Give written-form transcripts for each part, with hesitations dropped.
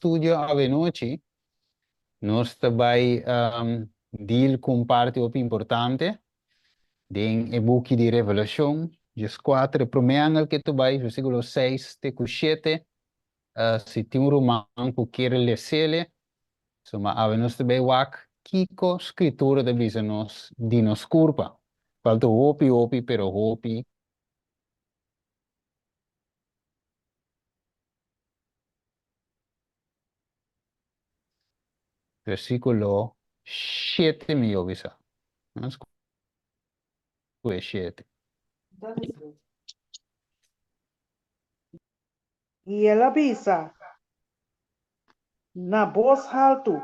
Studio awenochi nos ta bai deal ku un parti hopi importante den e buki di Revelashon, 14, e promé angel ke ta bai, versíkulo 6 te ku 7. Si tin un ruman ku kier les'ele, suma awe nos ta bai wak kiko Skritura ta bisa nos di nos kurpa. Falta hopi, hopi, pero hopi. Versíkulo shete mi yo bisa. Nos kue shete. I el a bisa na bos haltu,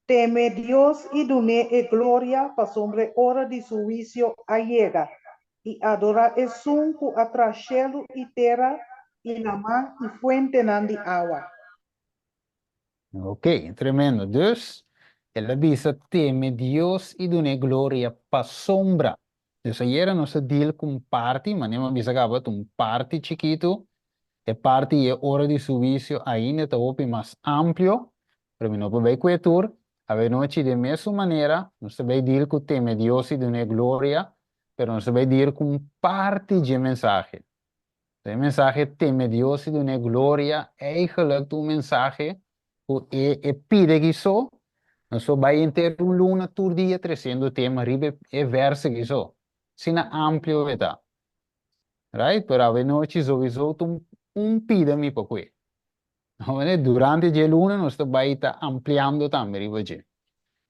Teme Dios i dun'é e gloria, pasobra e ora di su huisio a yega, i adorá Esun ku a traha shelu i tera i laman i fuentenan di awa. Ok, tremendo. Dus, el a bisa teme Dios i dun'é gloria pasobra. Dus ayera nos a deal ku un parti, manera mi a bisa kaba, ta un parti chikitu. E parti i e ora di su huisio ainda ta hopi mas amplio, pero mi no por bai ku e tur. Awenochi den mesun manera nos ta bai deal ku teme Dios i dun'é gloria, pero nos ta bai deal ku un parti dje mensahe. E mensahe teme Dios i dun'é gloria eigenlijk ta un mensahe ku e e pide aki so. Nos por bai henter un luna tur dia tresiendo tema riba e verse aki so. Asina amplio e ta. Right? Pero awenochi souiso ta un pida mi pa kue. Durante dje luna nos ta bai ta ampliando tambe riba dje.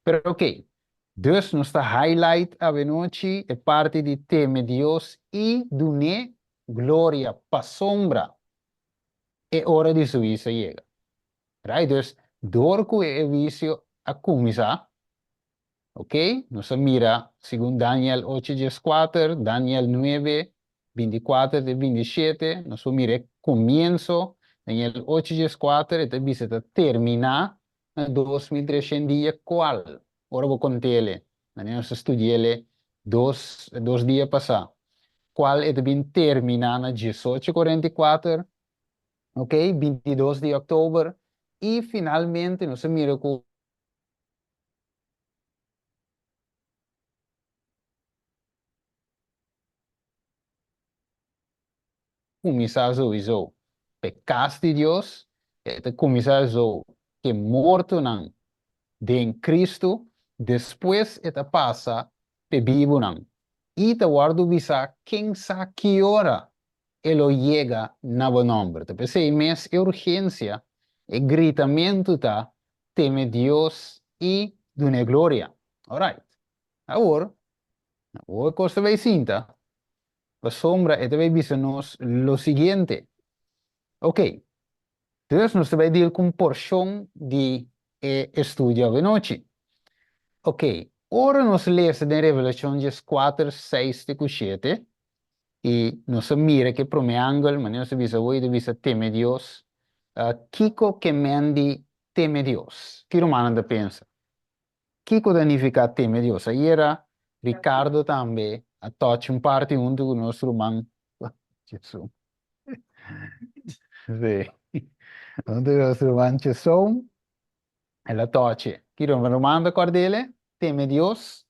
Pero ok, dus nos ta highlight awenochi e parti di teme Dios i dun'é gloria pasobra e ora di su huisio a yega. Right? Dus dor ku e huisio a kuminsá, Ok, nos a mira segun Daniel ocho dieskuater, Daniel nuebe, bintikuater te bintishete, nos por mira e komienso, Daniel ocho dieskuater e ta bisa ta terminá na 2300 dia kual ora bo kont'ele, manera nos a studi'ele dos dos dia pasá, kual e ta bin terminá na diesocho kuarenta i kuater, ok, 22 di òktober, i finalmente nos a mira ku. Kuminsá souiso p'e kas di Dios, e ta kuminsá sou k'e mortonan den Kristu, despues e ta pasa p'e bibunan, i ta wòrdu bisá ken sa ki ora e lo yega na bo nòmber. Ta p'esei mes e urgensia, e gritamentu ta, Teme Dios i dun'é gloria. Alright. Awor, awor e kos ta bai sinta, pasobra e ta bai bisa nos lo siguiente. Ok, dus nos ta bai deal ku un porshon di e estudio awenochi. Ok, ora nos lesa den Revelashon 14, 6 te ku 7, I nos a mira ku e promé angel, manera nos a bisa awor, i ta bisa teme Dios. Kiko ke men di teme Dios? Ki rumannan ta pensa? Kiko ta nifiká teme Dios? Ayera Ricardo tambe a touch un parti huntu ku nos ruman Cheson. Sí, huntu ku nos ruman Cheson, el a touch e. Ki rumannan ta kòrd'el? Teme Dios.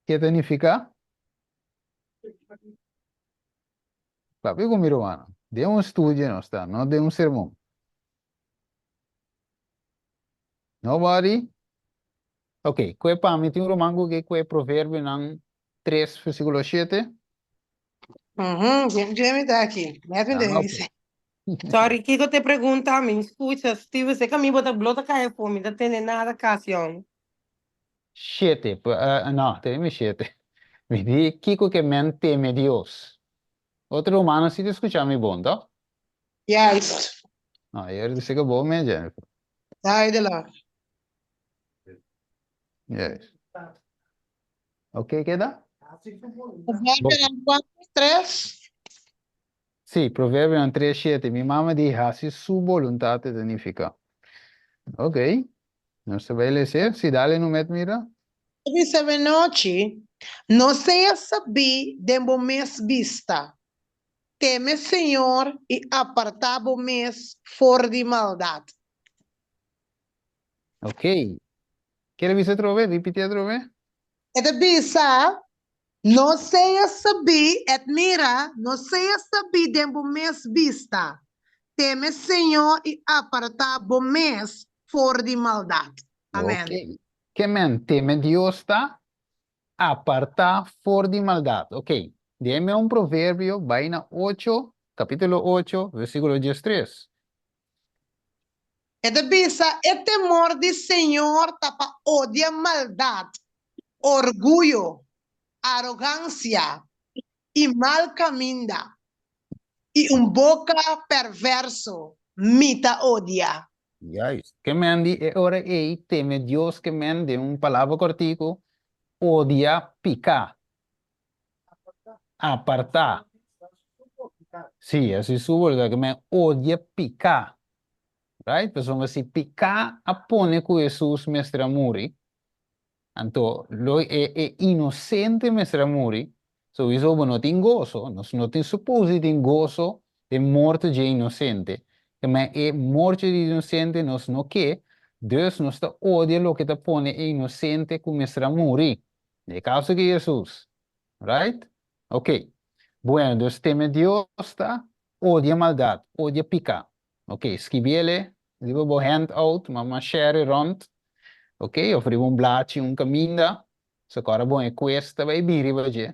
Ke ta nifiká? Papia ku mi rumannan. Den un studio nos ta, no den un sermon. Nobody? Ok, kue pa mi tin un ruman ku ke kue Proverbionan 3 versíkulo 7? Mhm, Jimmy ta aki. Net mi Ah, ok. dice. Sorry, kiko te pregunta? Mi escucha, Steve, sé que mi bota blota cae for, mi ta tende nada casi on. Shete, no, tene mi shete. Mi di kiko ke men teme Dios. Otro rumannan si ta skucha mi bon, toh? Juist. No, ayer di seka bon me, Jennifer. Duidelijk. Juist. Oké, keda? Proverbionan kuantu? Tres? Sí, Proverbionan tres shete. Mi mama di hasi su boluntat e ta nifiká. Oké, nos ta bai lese. Sí, dale Numet mira. Ta bisa benochi, No sea sabí den bo mes bista. Teme Señor i apartá bo mes for di maldat. Ok. Kere bisa atrobe? Ripití atrobe. E ta bisa, No sea sabí, et mira, no sea sabí den bo mes bista. Teme Señor i apartá bo mes for di maldat. Amèn. Ok. Ke men teme Dios ta? Apartá for di maldat. Ok. Deme un proverbio, bai na ocho, kapítulo ocho, versíkulo diestres. E ta bisa, E temor di Señor ta pa odia maldat, orguyo, arogansia i mal kaminda, i un boka perverso mi ta odia. Juist. Ke men di e ora ei teme Dios ke men den un palabra kòrtiku, odia piká. Apartá. Sí, así su voluntad, ke men odia piká. Right? Pasobra si piká a pone ku Hesus mester a muri, anto lo e e inosente mester a muri, souiso bo no tin goso, nos no tin supos di tin goso den morto dje inosente, ke men e morto di inosente nos no ke, dus nos ta odia loke ta pone e inosente ku mester a muri. E kaso di Hesus. Right? Ok. Bueno, dus teme Dios ta odia maldat, odia piká. Ok, skibiele riba bo handout, mama share rond. Ok, of riba un blachi, un kaminda. So kòrda bon e quiz ta bai bin riba dje.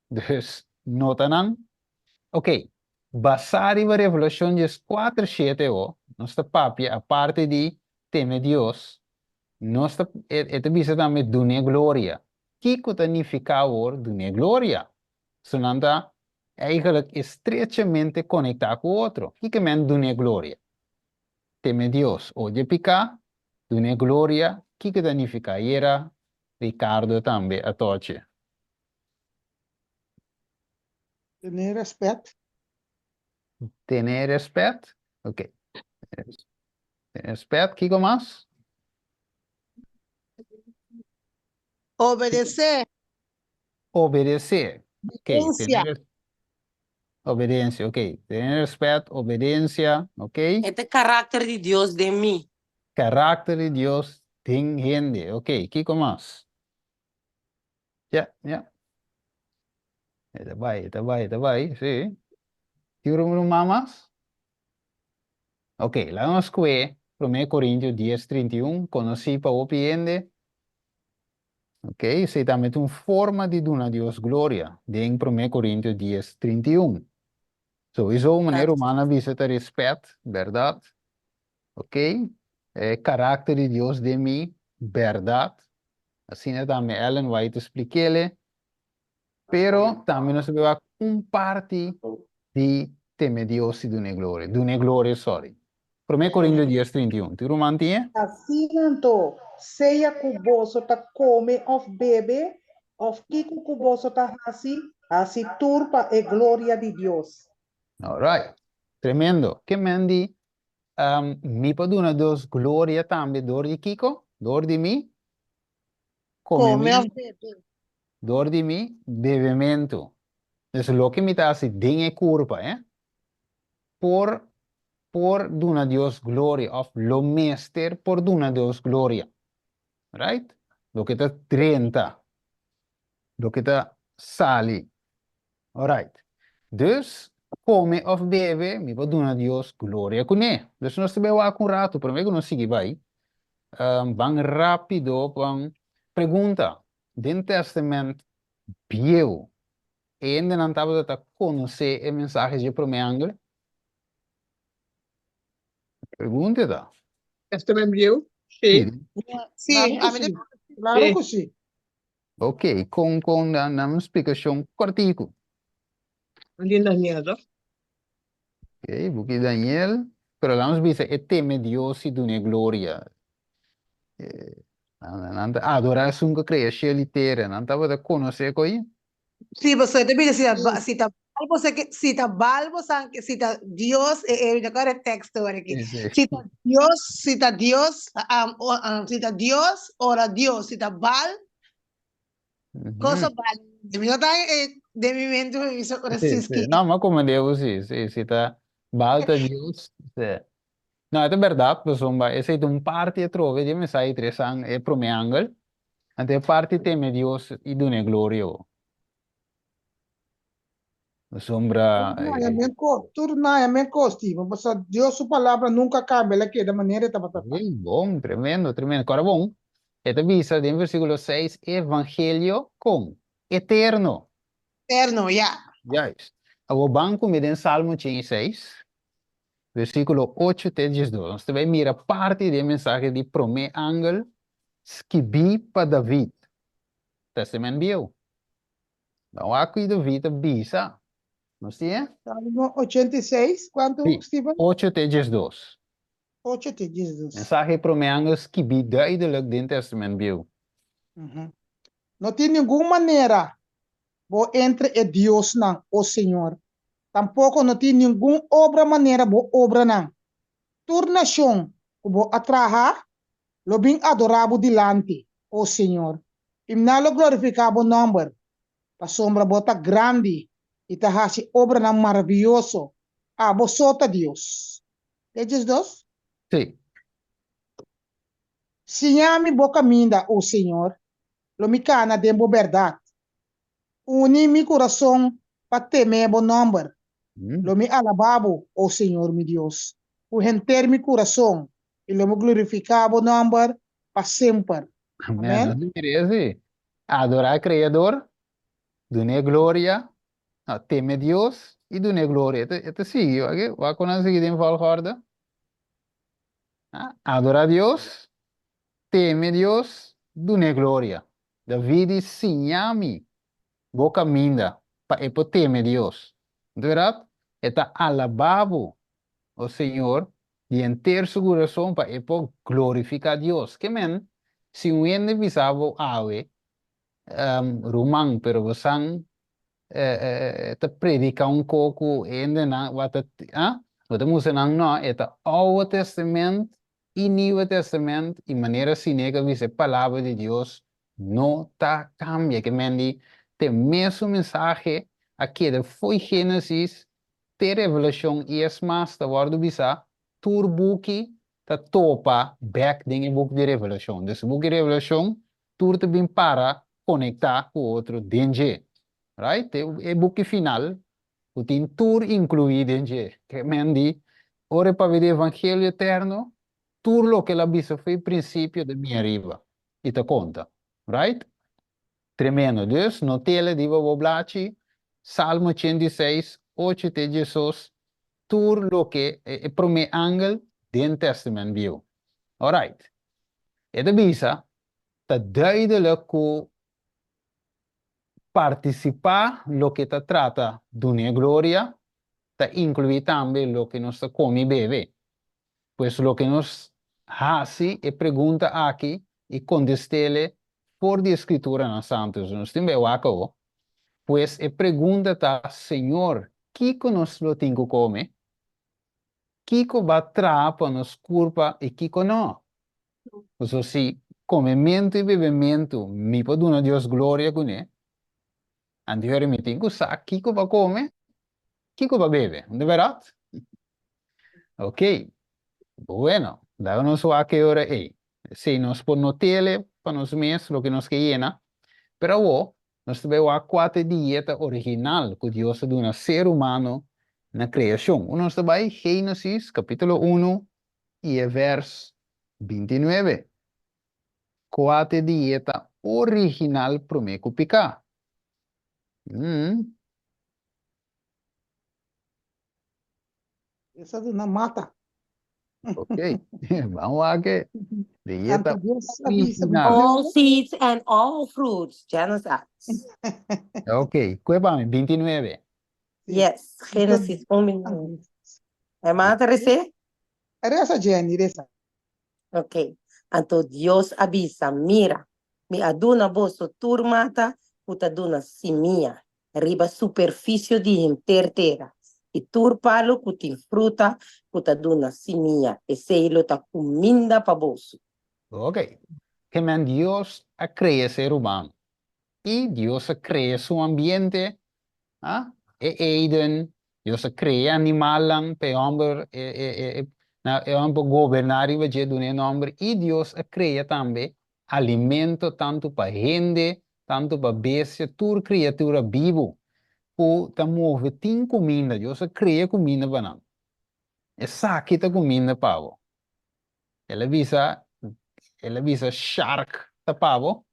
Dus, nota nan. Ok, basá riba Revelashon dieskuater shete o, nos ta papia aparte di teme Dios, nos ta, e, e ta bisa tambe dun'é gloria. Kiko ta nifiká awor dun'é gloria? So nan ta eigenlijk estrechamente konektá ku otro. Kiko men dun'é gloria? Teme Dios, odia piká, dun'é gloria, kiko ta nifiká? Ayera Ricardo tambe a toche. Tene respet. Tene respet? Ok. Tene respet, kiko mas? Obedesé. Obedesé. Ok. Obedensia. Tene Obedensia, ok. Tene respet, obedensia, ok. E ta karakter di Dios den mi. Karakter di Dios den hende, ok. Kiko mas? Ja, ja. E ta bai, e ta bai, e ta bai, sí. Tin un ruman mas? Ok, laga nos kue Promé Korintio dies trinta i un, konosí pa hopi hende. Ok, esei tambe ta un forma di duna Dios gloria den Promé Korintio dies trinta i un. Souiso manera ruman a bisa ta respèt, bèrdat? Ok, e karakter di Dios den mi, bèrdat. Asina tambe Ellen White ta splik'ele. Pero tambe nos ta bai wak un parti di teme Dios i dun'e gloria. Dun'e gloria, sorry. Promé Korintio dies trinta i un. Tin ruman tin e? Asina anto, sea ku boso ta kome òf bebe, òf kiko ku boso ta hasi, hasi tur pa e gloria di Dios. Alright. Tremendo. Ke men di Mi por duna Dios gloria tambe dor di kiko? Dor di mi Kome kome òf bebe. Dor di mi bebementu. Dus loke mi ta hasi den e kurpa, eh, por por duna Dios gloria òf lo mester por duna Dios gloria. Right? Loke ta drenta, loke ta sali. Alright. Dus, kome òf bebe, mi por duna Dios gloria kuné. Dus nos ta bai wak un ratu, promé ku nos sigui bai, ban rápido pa pregunta, Den Tèstamènt Bieu, e hendenan tabata ta konosé e mensahe dje promé angel? Pregunta ta. Tèstamènt Bieu? Sí. Sí, ami ta. Klaro ku sí. Ok, kon kon nan nan un splikashon kòrtiku. Di Daniel to. Ok, buki Daniel, pero laat nos bisa e teme Dios i dun'e gloria. Nan nan ta adorá esun ku a krea shel i tera, nan tabata konosé ko'i. Sí, pasobra e ta bisa si ta ba si ta bal bo sa ke si ta bal bo sa si ta Dios e e mi ta kòrda e teksto wor aki. Sí, sí. Si ta Dios si ta Dios si ta Dios ora Dios si ta bal Ujú. Cosa bal. Mi no ta e. Den mi mente mi bisa ora Sí, si sí. ski. No, m'a komprendé bo sí, sí, si ta Baal ta Dios, sí. No, e ta bèrdat, pasobra esei ta un parti atrobe di e mensahe tres an, e promé angel. Anto e parti teme Dios i dun'é gloria. Pasobra Tur naya men ko, tur naya men kos, Steven, pasobra Dios su palabra nunca cambia, el a keda manera e tabata ta. Sí, bon, tremendo, tremendo. Kòrda bon, e ta bisa den versíkulo seis, evangelio kon? Eterno. Eterno, ya. Juist. Awor ban ku mi den Salmo 86, versíkulo 8 te 12. Nos ta bai mira parti di e mensahe di promé angel skibí pa David. Testament Bieu. Ban wak ku David a bisa. Nos tin e? Salmo 86, kuantu, Sí, Steven? 8 te 12. 8 te 12. Mensahe promé angel skibí duidelijk den Testament Bieu. No tin ningun manera bo entre e diosnan, o Señor, tampoko no tin ningun obra manera bo obranan. Tur nashon ku bo a traha lo bin adorá bo dilanti, o Señor, i nan lo glorifiká bo nòmber, pasobra bo ta grandi i ta hasi obranan maravioso, abo so ta Dios. Te 12? Sí. Siña mi bo kaminda, o Señor, lo mi kana den bo bèrdat. Uni mi kurason pa teme bo nòmber. Lo mi alabá bo, o Señor mi Dios, ku henter mi kurason, i lo mi glorifiká bo nòmber pa semper. Amèn. Amèn. Nos mira esei. Adorá e Kreador, dun'é gloria, no, teme Dios i dun'é gloria. E ta sigui, wak, wak kon nan sigui den volgorde. Adorá Dios, teme Dios, dun'é gloria. David di, Siña mi bo kaminda pa e por teme Dios. Anto erat, e ta alabá bo, o Señor, di henter su kurason pa e por glorifiká Dios. Ke men, si un hende bisa bo awe, Ruman, pero bo san ta prediká un ko ku hendenan bo ta, bo ta mustra nan no, e ta Oude Testament i Nieuwe Testament i manera siné ku a bisa e Palabra di Dios no ta kambia. Ke men di te mesun mensahe a keda fo'i Génesis te Revelashon i es mas ta wòrdu bisá tur buki ta topa bèk den e buki di Revelashon. Dus e buki di Revelashon tur ta bin para konektá ku otro den dje. Right? E e buki final ku tin tur inkluí den dje. Ke men di, ora e papia di evangelio eterno, tur loke el a bisa for e prinsipio ta bin ariba i ta konta. Right? Tremendo. Dus, not'el riba bo blachi, Salmo 86, 8 te 12, tur loke e promé angel den Testament Bieu. Alright. E ta bisa, ta duidelijk ku partisipá loke ta trata dun'é gloria ta inkluí tambe loke nos ta kome i bebe. Pues loke nos hasi e pregunta aki i kontest'é for di e Skrituranan Santu. Nos tin bai wak awo. Pues e pregunta ta, Señor, kiko nos lo tin ku kome? Kiko ba traha pa nos kurpa i kiko no? Pasobra si komementu i bebementu mi por duna Dios gloria kuné, anto mi tin ku sa kiko pa kome, kiko pa bebe. No ta bèrdat? Ok, bueno, laga nos wak e ora ei. Si nos por not'el pa nos mes loke nos ke yena. Pero awor, nos ta bai wak kua ta e dieta original ku Dios a duna ser humano na kreashon. Unda nos ta bai? Génesis kapítulo unu i e vèrs 29. Kua ta e dieta original promé ku piká? Mm. Esa duna mata. Ok, ban wak e dieta Anto Dios a bisa mi original. All seeds and all fruits, Genesis. Ok, kue pa mi, 29. Yes, Genesis 1 29. Hermana Terese? Resa Jenny, resa. Ok. Anto Dios a bisa, Mira, mi a duna boso tur mata ku ta duna simia riba superfisio di henter tera, i tur palu ku tin fruta ku ta duna simia, esei lo ta kuminda pa boso. Ok. Ke men Dios a krea ser humano, i Dios a krea su ambiente. Ah, e Eden, Dios a krea animalnan pa e hòmber, e, e, e, e, na, e hòmber por goberná riba dje, duna e nòmber, i Dios a krea tambe alimento tantu pa hende, tantu pa bestia, tur kriatura bibu ku ta move tin kuminda, Dios a krea kuminda pa nan. Esaki ta kuminda pa bo. El a bisa, el a bisa shark ta pa bo.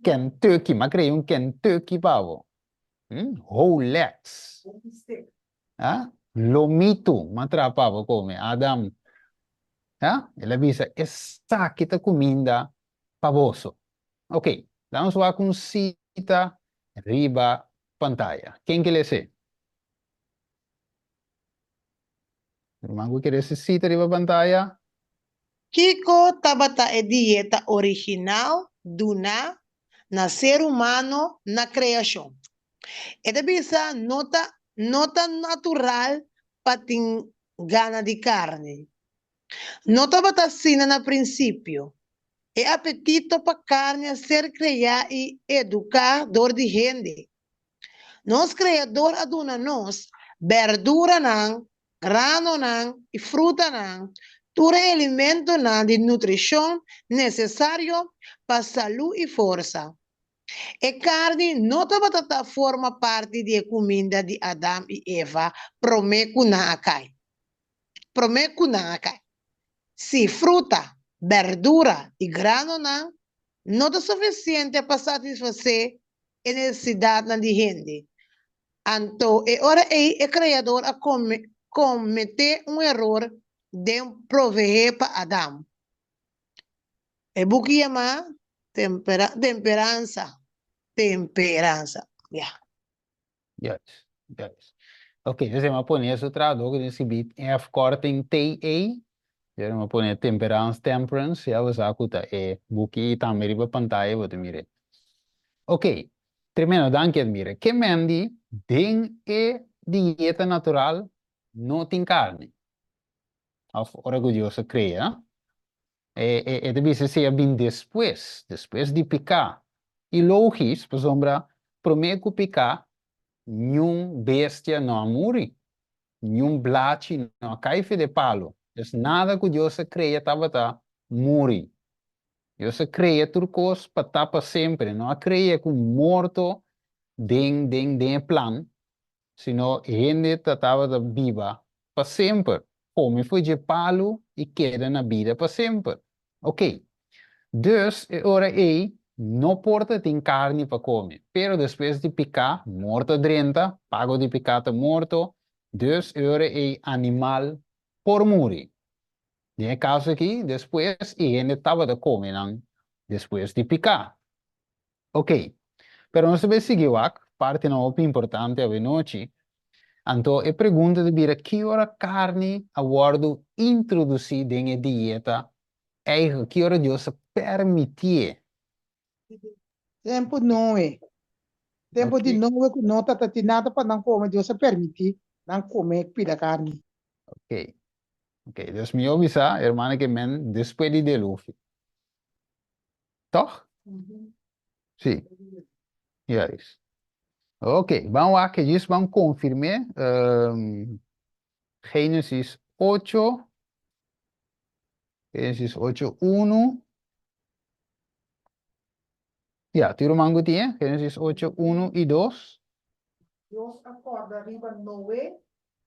Kentucky, m'a krea un Kentucky pa bo. Hm, Holex. Ah, lomitu, m'a traha pa bo kome, Adam. Ah, el a bisa, esaki ta kuminda pa boso. Ok, laga nos wak un sita riba pantaya. Ken ke lese? Ruman ku kere si sita riba pantaya? Kiko tabata e dieta original duná na ser humano na kreashon? E ta bisa no ta no ta natural pa tin gana di karni. No tabata asina na prinsipio. E apetito pa karni a ser kreá i eduká dor di hende. Nos Kreador a duna nos berduranan, granonan i frutanan, tur e elementonan di nutrishon nesesario pa salú i forsa. E karni no tabata ta forma parti di e kuminda di Adam i Eva promé ku nan a kai. Promé ku nan a kai. Sí, fruta, berdura i granonan no ta sufisiente pa satisfasé e nesesidatnan di hende. Anto e ora ei e Kreador a kometé un eror den proveé pa Adam. E buki yamá Temperansa, Temperansa, ya. Juist, juist. Ok, dus mi a pone eso trahador ku tin skibí F korting TA. Yo mi a pone temperance, temperance, ya bo sa ku ta e buki i tambe riba pantaya bo ta mir'é. Ok, tremendo, danki Edmira. Ke men di den e dieta natural no tin karni? Of ora ku Dios a krea, e e e ta bisa esei a bin despues, despues di piká. I logis, pasobra promé ku piká niun bestia no a muri, niun blachi no a kai for di e palu. Dus nada ku Dios a krea tabata muri. Dios a krea tur kos pa ta pa semper. E no a krea ku morto den den den e plan, sino hende ta tabata biba pa semper, kome for dje palu i keda na bida pa semper. Ok. Dus e ora ei no por ta tin karni pa kome, pero despues di piká, morto a drenta, pago di piká ta morto, dus e ora ei animal por muri. Den e kaso aki, despues i hende tabata kome nan despues di piká. Ok, pero nos ta bay sigui wak partinan hopi importante awenochi. Anto e pregunta ta bira ki ora carni a wordo introduci den e dieta eigenlijk ki ora Dios a permitié? Tempo Noe. Tempo di Noe ku no tata tin nada pa nan kome, Dios a permití nan kome pida karni. Ok, ok, dus mi a bisa hermana ke men despues di deluvio. Toch? Sí. Juist. Oké, ban wak djis ban konfirm'é. Um, Génesis 8. Génesis 8, 1. Ja, tur ruman ku tin e? Génesis 8, 1 i 2. Dios a kòrda riba Noe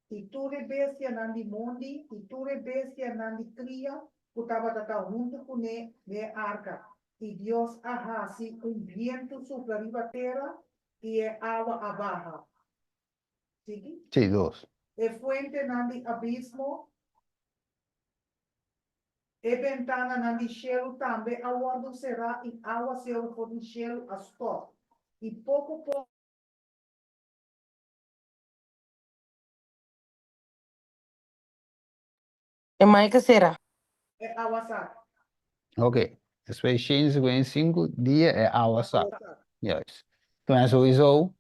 i tur e bestianan di mondi i tur e bestianan di kria ku tabata ta huntu kuné den e arka, i Dios a hasi un bientu supla riba tera i e awa a baha. Sigui. Sí, dos. E fuentenan di abismo, e bentananan di shelu tambe a wòrdu será i awaseru for di shelu a stòp, i poko poko. E mai ke sera. E awa sak. Ok. Despues shen sikuenta i sinku dia e awa sak. Juist. Toen sowieso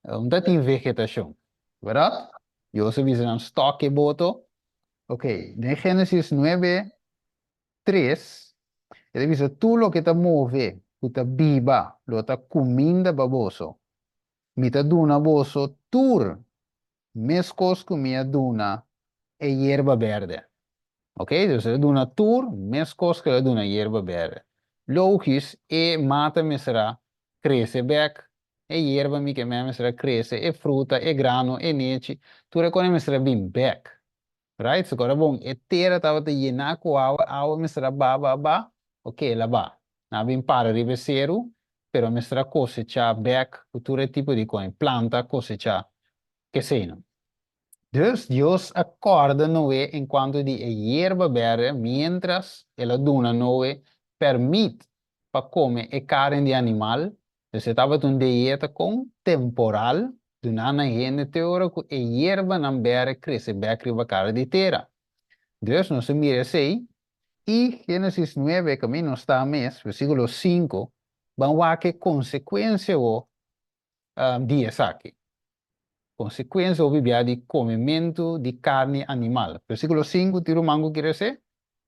un ta tin vegetashon. Berdad? Dios a bisa nan stok e boto. Ok. Den Genesis nuebe, tres, e ta bisa tur loke ta move ku ta biba lo ta kuminda pa boso. Mi ta duna boso tur meskos ku mi a duna e yerba bèrdè. Ok, dus el a duna tur meskos ku el a duna yerba bèrdè. Logis, e mata mester a krese bèk, e yerba mi ke mei mester a krese, e fruta, e grano, e nechi, tur e kos mester a bin bèk. Right? So kora bon, e tera tabata yená ku awa, awa mester a ba, ba, ba, ok, el a ba. Nan a bin para riba e seru, pero mester a kosechá bèk ku tur e tipo di kos, planta kosechá, keseinan. Dus Dios a kòrda Noe enkuanto di e yerba bèrdè miéntras el a duna Noe pèrmit pa kome e karen di animal. Dus e tabata un dieta kon temporal duná na hende te ora ku e yerbanan bèrdè krese bèk riba kara di tera. Dus nos a mira esei i Génesis nuebe kaminda nos ta mes, versíkulo sinku, ban wak e konsekuensia wo di esaki. Konsekuensia hopi bia di komementu di karni animal. Versíkulo sinku, Tin ruman ku kere se?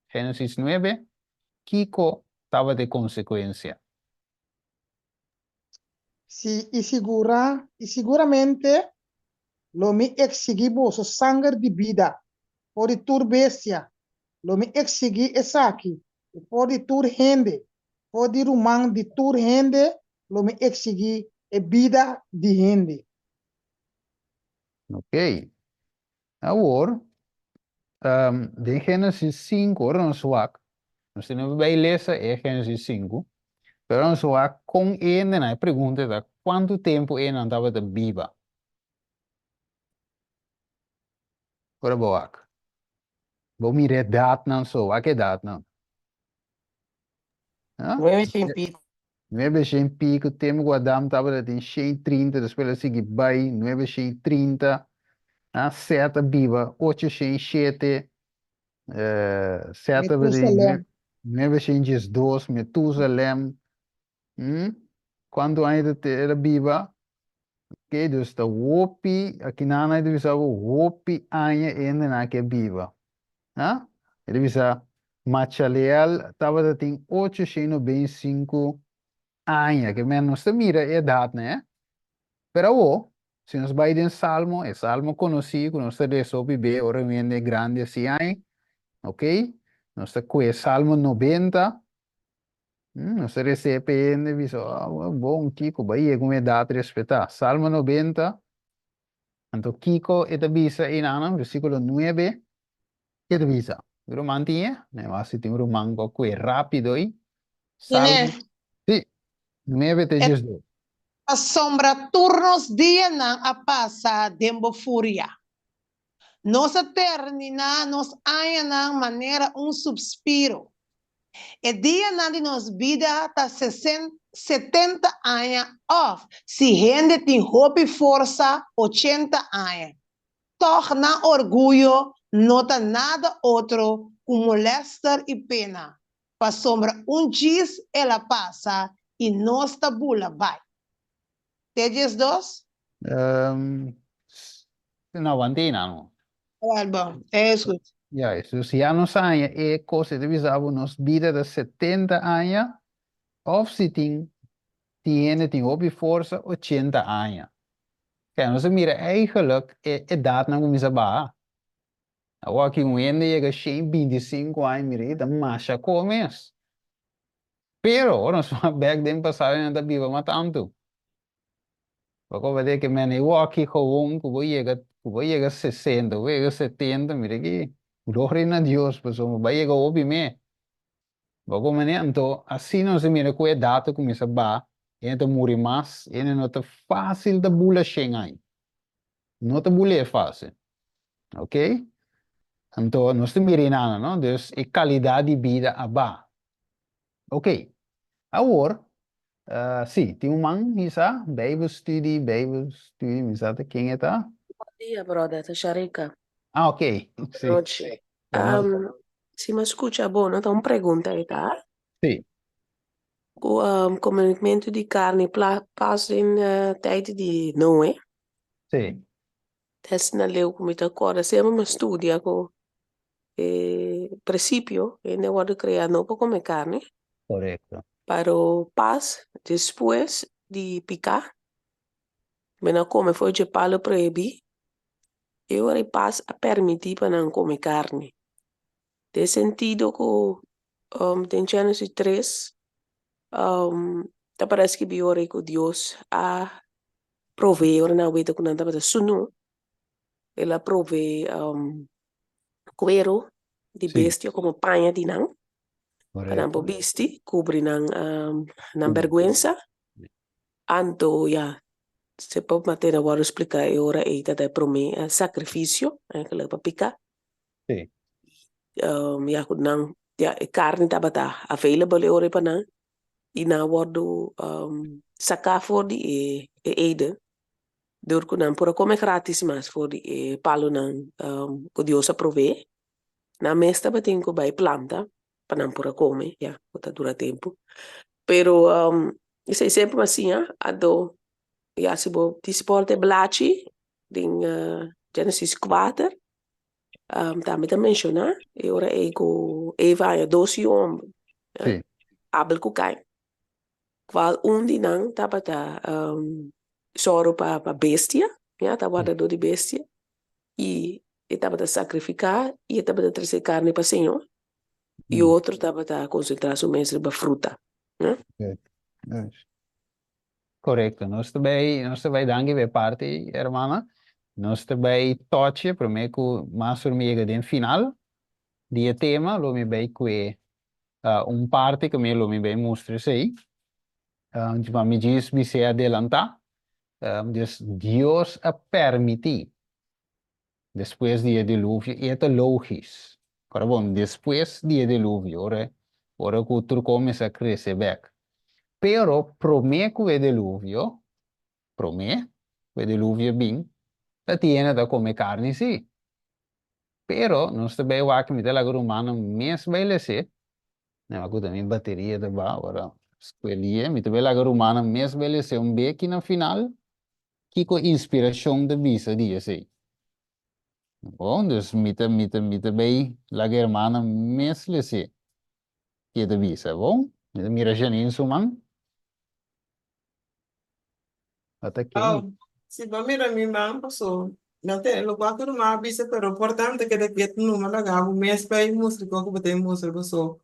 Génesis nuebe, Kiko tabata e konsekuensia? Si, i sigura, i siguramente lo mi eksigí boso sanger di bida for di tur bestia, lo mi eksigí esaki i for di tur hende, for di ruman di tur hende lo mi eksigí e bida di hende. Ok. Awor, den Génesis sinku, ora nos wak, nos tin no bai lesa e Génesis sinku, pero ora nos wak kon e hendenan, e pregunta ta, kuantu tempu e hendenan tabata biba? Ora bo wak, bo mira edatnan so, wak edatnan. Nuebe shen piku. Nuebe shen piku, tempu ku Adam tabata tin shen trinta, despues el a sigui bai nuebe shen trinta, Sèt a biba ocho shen shete, Sèt a biba nuebe shen diesdos, Metusalem, Kuantu aña el a biba? Ok, dus ta hopi, akinan e ta bisa bo hopi aña e hendenan aki a biba. Ha? E ta bisa Machaleel tabata tin ocho shen nobenta i sinku aña. Ke men nos ta mira e edatnan, eh? Pero awo, si nos bai den Salmo, e Salmo konosí ku nos ta lesa hopi be ora un hende grandi asi aña, ok? Nos ta kue Salmo 90, Nos ta resé pa e hende bisa, oh, bon, kiko, bai yega un edat respetá. Salmo 90, anto kiko e ta bisa einan, versíkulo 9, ke ta bisa? Un ruman tin e? Mi a si tin un ruman ku a kue rápido ei. Salmo, sí, 9 te 12. Pasobra tur nos dianan a pasa den bo furia. Nos a terminá nos añanan manera un supspiro. E dianan di nos bida ta setenta aña òf, si hende tin hopi forsa, ochenta aña. Tòg nan orguyo no ta nada otro ku molèster i pena, pasobra un djis el a pasa i nos ta bula bai. Te 12? No, wantina no. Wel bon, es goed. Juist, dus ya nos haña e kos, e ta bisa bo nos bida ta 70 aña of si tin tin hende tin hopi forsa 80 aña. Kaya nos a mira eigenlijk e edatnan kuminsa baha. Awor aki un hende yega 125 aña mira e ta masha ko mes. Pero ora nos wak bek den pasado nan ta biba mas tantu. Bo koba di ke men e wòki gewoon ku bo yega ku bo yega sesenta ku bo yega setenta mira ki gloria na Dios pasobra bo a yega hopi me. Bo koba manera anto asina nos a mira ku edat ta kuminsa baha hende ta muri mas hende no ta fásil ta bula shen aña no ta bul'é fásil ok anto nos ta mira inana no dus e kalidat di bida a baha. Ok, awor, sí, tin un man hisa, Bijbelstudie, Bijbelstudie, mi sa ta ken e ta. Bon dia, brother, ta Sharika. Ah, ok, sí. Nochi. Um, si mi skucha bo, no ta un pregunta e ta? Sí. Ku um, komementu di karni pla, pas den uh, tijd di Noe. Sí. Tes na leu ku mi ta kòrda, semper mi studia ku e principio hende a wòrdu kreá no pa kome karni. Korekto. Pero pas despues di piká. Men a kome for dje palu prohibí, e ora ei pas a permití pa nan kome karni. Den sentido ku den Génesis tres ta pará skibí ora ei ku Dios a proveé ora nan a weta ku nan tabata sunú, el a proveé kueru di bestia komo paña di nan. Pa nan por bisti, kubri nan nan bèrgwensa. Anto ya, se por matera wòrdu spliká e ora ei ta ta e promé sakrifisio, eigenlijk pa piká. Ya ku nan, ya e karni tabata available e ora ei pa nan i nan a wòrdu saká for di e Eden dor ku nan por a kome gratis mas for di e palunan ku Dios a proveé. Nan mes tabatin ku bai planta pa nan por a kome, ya, ku ta dura tempu. Pero esei semper mi a siña, anto ya si bo disi por e blachi den Genesis kuater, tambe ta menshoná e ora ei ku Eva haña dos yu homber, Abel ku Kain. Cual un di nan tabata sòru pa pa bestia, ya, ta wardadó di bestia, i e tabata sakrifiká i e tabata trese karni pa Señor, i otro tabata konsentrá su mes riba fruta, ya. Korekto. Nos ta bai, nos ta bai danki pa e parti, hermana. Nos ta bai tochi promé ku mas ora mi yega den final di e tema, lo mi bai kue Un parti ku mi lo mi bai mustra esei, pa mi djis bis'é adelantá, dus Dios a permití despues di e diluvio, i e ta logis, ora bon, despues di e diluvio, ora ora ku tur kos mester a krese bèk, pero promé ku e diluvio, promé ku e diluvio bin, ta tiene ta kome karni sí. Pero nos ta bay wak mi ta laga rumannan mes bay les'é. Mi ku ta mi bateria ta ba ora skuelie. Mi ta bay laga rumannan mes bay les'é un beki na final kiko inspirashon ta bisa di esei. Bon, dus mi ta mi ta mi ta bay laga e hermannan mes les'é ki e ta bisa. Bon, mi ta mira Janine su man. Ata ken? Oh, si bo mira mi man paso mi a tene lokual ku ruman a bisa pero por ta mi ta keda ketu numa laga bo mes pa e mustra kiko ku bo ta e mustra paso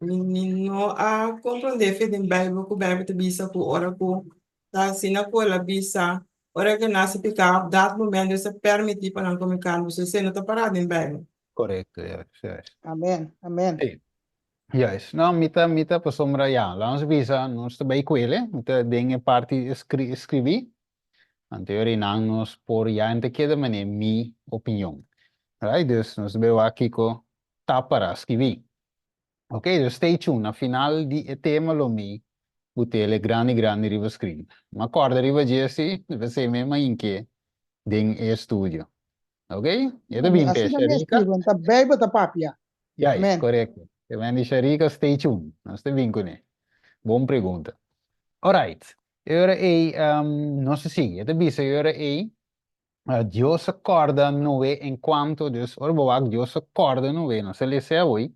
mi mi no a komprende fe den Bijbel ku Bijbel ta bisa ku ora ku ta asina ku el a bisa ora ke nase piká op dat momento Dios a permiti pa nan kome karni paso esei no ta pará den Bijbel. Korekto, juist, juist. Amen, amen. Sí. Juist. No, mi ta, mi ta pasobra ya, laat ons bisa, nos ta bai kuele, mi ta den e parti eskri, eskribí, anto e nan nos por ya en ta keda manera mi opinion. Right? Dus nos ta bai wak kiko ta para skibí. Ok, dus stay tuned, na final di e tema lo mi butele grandi grandi riba screen. Mi a kòrda riba dje si, p'esei mi a mainke den e studio. Ok, e ta bin p'e Asina mes, Sharika. Steven, ta Bijbel ta papia. Juist, Amen. korekto. E men di Sharika, stay tuned. Nos ta bin kuné. Bon pregunta. Alright, e ora ei nos ta sigui. E ta bisa e ora ei, Dios a kòrda Noé en kuanto, dus ora bo wak Dios a kòrda Noé, nos a lesa awor,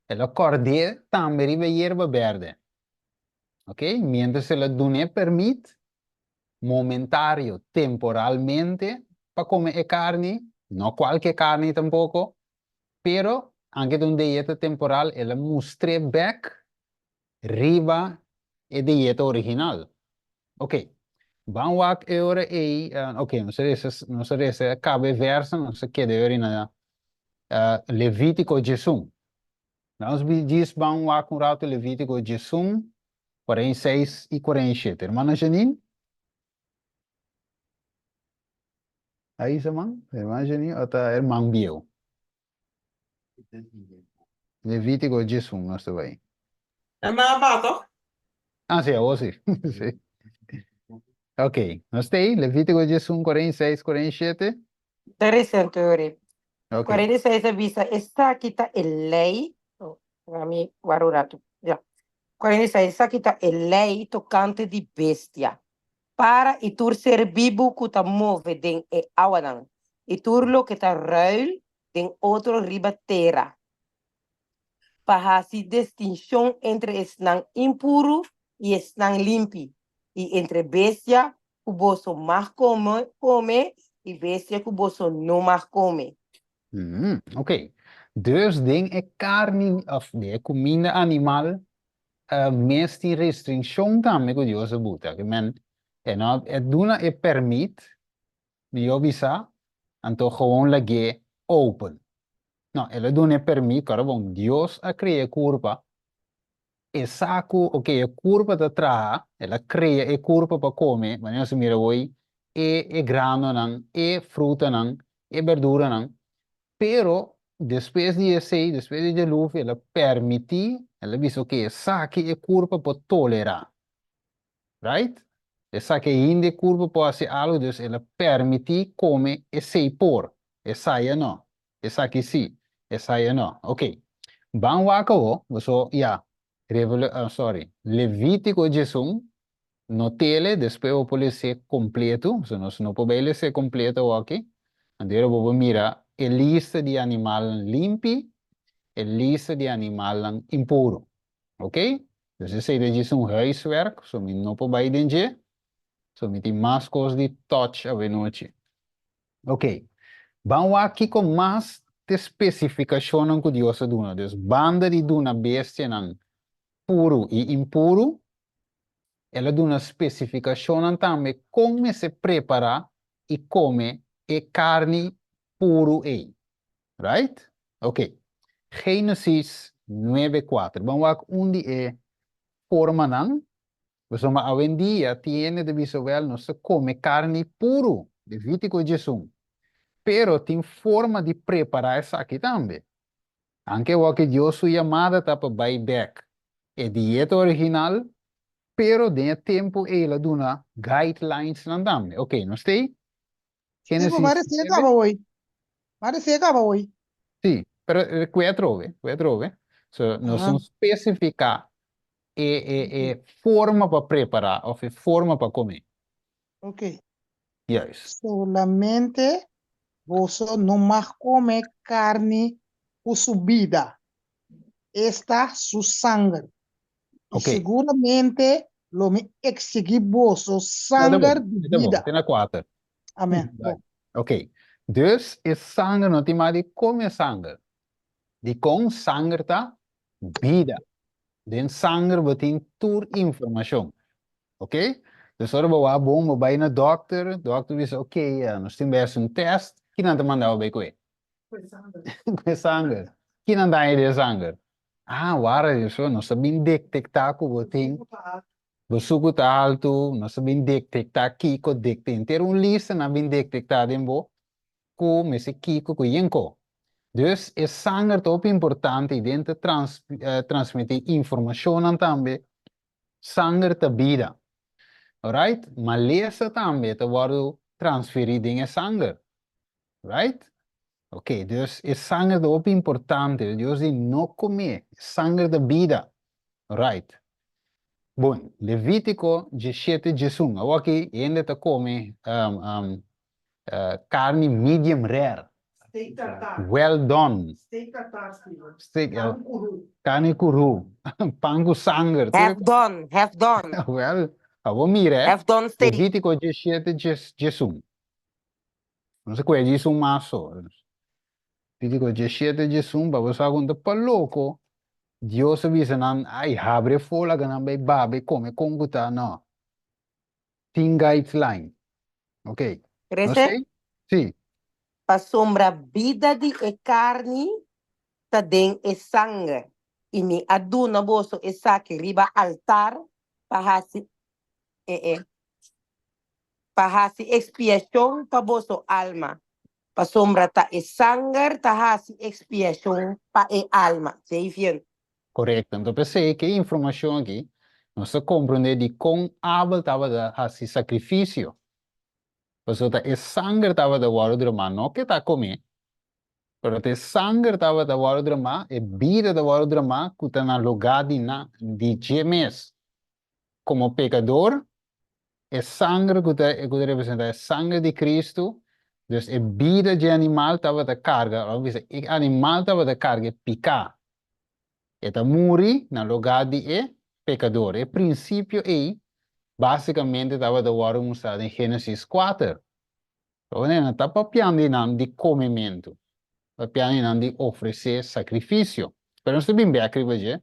el a kòrd'é tambe riba e yerba bèrdè. Ok, miéntras el a dun'é pèrmit momentario, temporalmente, pa come e carni, no cualke carni tampoco, pero anke ta un dieta temporal, el a mustr'é bek riba e dieta original. Ok, ban wak e ora ei, ok, nos a resa, nos a resa caba e verso, nos a keda e ora na Levitico 11. Nos djis ban wak un rato Levitico 11, 46 i 47. Hermana Janine? Ahí sa man? Hermana Janine o ta herman bieu? Levitico 11 nos ta bai. Hermana Bato? Ah, sí, awor sí. Sí. Ok, nos ta ei, Levitico 11, 46, 47. Ta recente, Uri. Ok. 46 a bisa, Esaki ta e lei, oh, laga mi wara un ratu, ya. 46, Esaki ta e lei tokante di bestia, para i tur ser bibu ku ta move den e awanan, i tur loke ta ruil den otro riba tera, pa hasi distinshon entre esnan impuru i esnan limpi, i entre bestia. ku boso mag kome, kome i bestia ku boso no mag kome. Oké. Dus den e karni òf den e kuminda animal mes tin restrinshon tambe ku Dios a buta. Ke men e no e duna e pèrmit, mihó bisa, anto gewoon lag'é open. No, el a duna e pèrmit, kòrda bon, Dios a krea e kurpa, E sa ku oke e kurpa ta traha, el a krea e kurpa pa kome, manera nos a mira awor e e granonan, e frutanan, e berduranan, pero despues di esei, despues di deluvio, el a permití, el a bisa oke esaki e kurpa por tolerá. Right? Esaki ainda e kurpa por hasi algu, dus el a permití kome esei por, esaya no. Esaki sí, esaya no. Ok. Ban wak awo, boso, ya, Revela, ah, sorry, Levítiko 11, notele, despues bo por les'é kompleto, pasobra nos no por bai les'é kompleto awoki. Anto bo por mira e lista di animalnan limpi, e lista di animalnan impuru. Ok? Dus esei ta djis un huiswerk, so mi no por bai den dje, so mi tin mas kos di touch awenochi. Ok, ban wak kiko mas t'e spesifikashonnan ku Dios a duna. Dus banda di duna bestianan puru i impuru, el a duna spesifikashonnan tambe kon mester prepará i kome e karni puru ei. Right? Ok. Génesis 9:4. Ban wak un di e formanan. Pasobra awendia tin hende ta bisa, Wèl, nos ta kome karni puru, Levítiko 11. Pero tin forma di prepará esaki tambe. Anke wak Dios su yamada ta pa bai bèk e dieta original, pero den e tempu ei el a duna guidelinesnan tambe. Ok, nos ta ei? Génesis 9. Kaba hoy. Parece kaba hoy. Sí, pero eh, kue atrobe, kue atrobe. So, nos no specifica e, e, e forma pa prepara of e forma pa come. Ok. Juist. Solamente boso no mag come carni cu su bida, esta su sanger. I seguramente lo mi eksigí boso sanger di bida. Te na kuater. Amen. Bon. Ok. Dus e sanger no tin mag di kome sanger. Dikon? Sanger ta bida. Den sanger bo tin tur informashon. Ok? Dus ora bo wak bon, bo bai na dòkter, dòkter bisa, ok, nos tin bai hasi un tèst, kinan ta manda bo bai ku e? Ku e sanger. Ki nan daña di e sanger? Ah, wara di so, nos ta bin detektá ku bo tin bo suku ta haltu, nos ta bin detektá kiko, dekte henter un lista nan bin detektá den bo ku mester kiko ku yenko. Dus e sanger ta hopi importante i den ta transmití informashonnan tambe. Sanger ta bida. Alright? Malesa tambe ta wòrdu transferí den e sanger. Right? Ok, dus e sanger ta hopi importante. Dios di no comé. E sanger ta bida. Right. Bon, Levítico 17, 11. Awor aki hende ta come um, um, uh, carni medium rare. Steak tartar. Well done. Steak tartar, Steven. Steak, Pan ku kuru. Carni kuru. Pan ku sanger. Half done, half done. Well, awor mira, eh. Half done steak. Levítico 17, 11. No se kue djis un mas so. Levítico 17, 11, pa bo sa kon ta pa loko Dios a bisa nan, ai, habri e for laga nan bai babe kome kon ku ta, no. Tin guideline. Ok. No Trece? sé? Sí. Pasobra bida di e karni ta den e sanger, i mi a duna boso esaki riba altar pa hasi e e. pa hasi ekspiashon pa boso alma, pasobra ta e sanger ta hasi ekspiashon pa e alma. Xavier. Korekto. Anto p'esei ke informashon aki nos ta komprondé dikon Abel tabata hasi sakrifisio. Pasobra ta e sanger tabata wòrdu dramá, no ke ta komé, pero ta e sanger tabata wòrdu dramá, e bida ta wòrdu dramá ku ta na lugá di nan, di dje mes. Komo pekador, e sanger ku ta ku ta representá e sanger di Kristu, dus e bida dje animal tabata karga, òf bisa e animal tabata karga e piká. E ta muri na lugá di e pekador. E prinsipio ei Básikamente tabata wòrdu mustrá den Génesis kuater. Pasobra nan ta papiando di nan di komementu, papiando di nan di ofresé sakrifisio. Pero nos ta bin bèk riba dje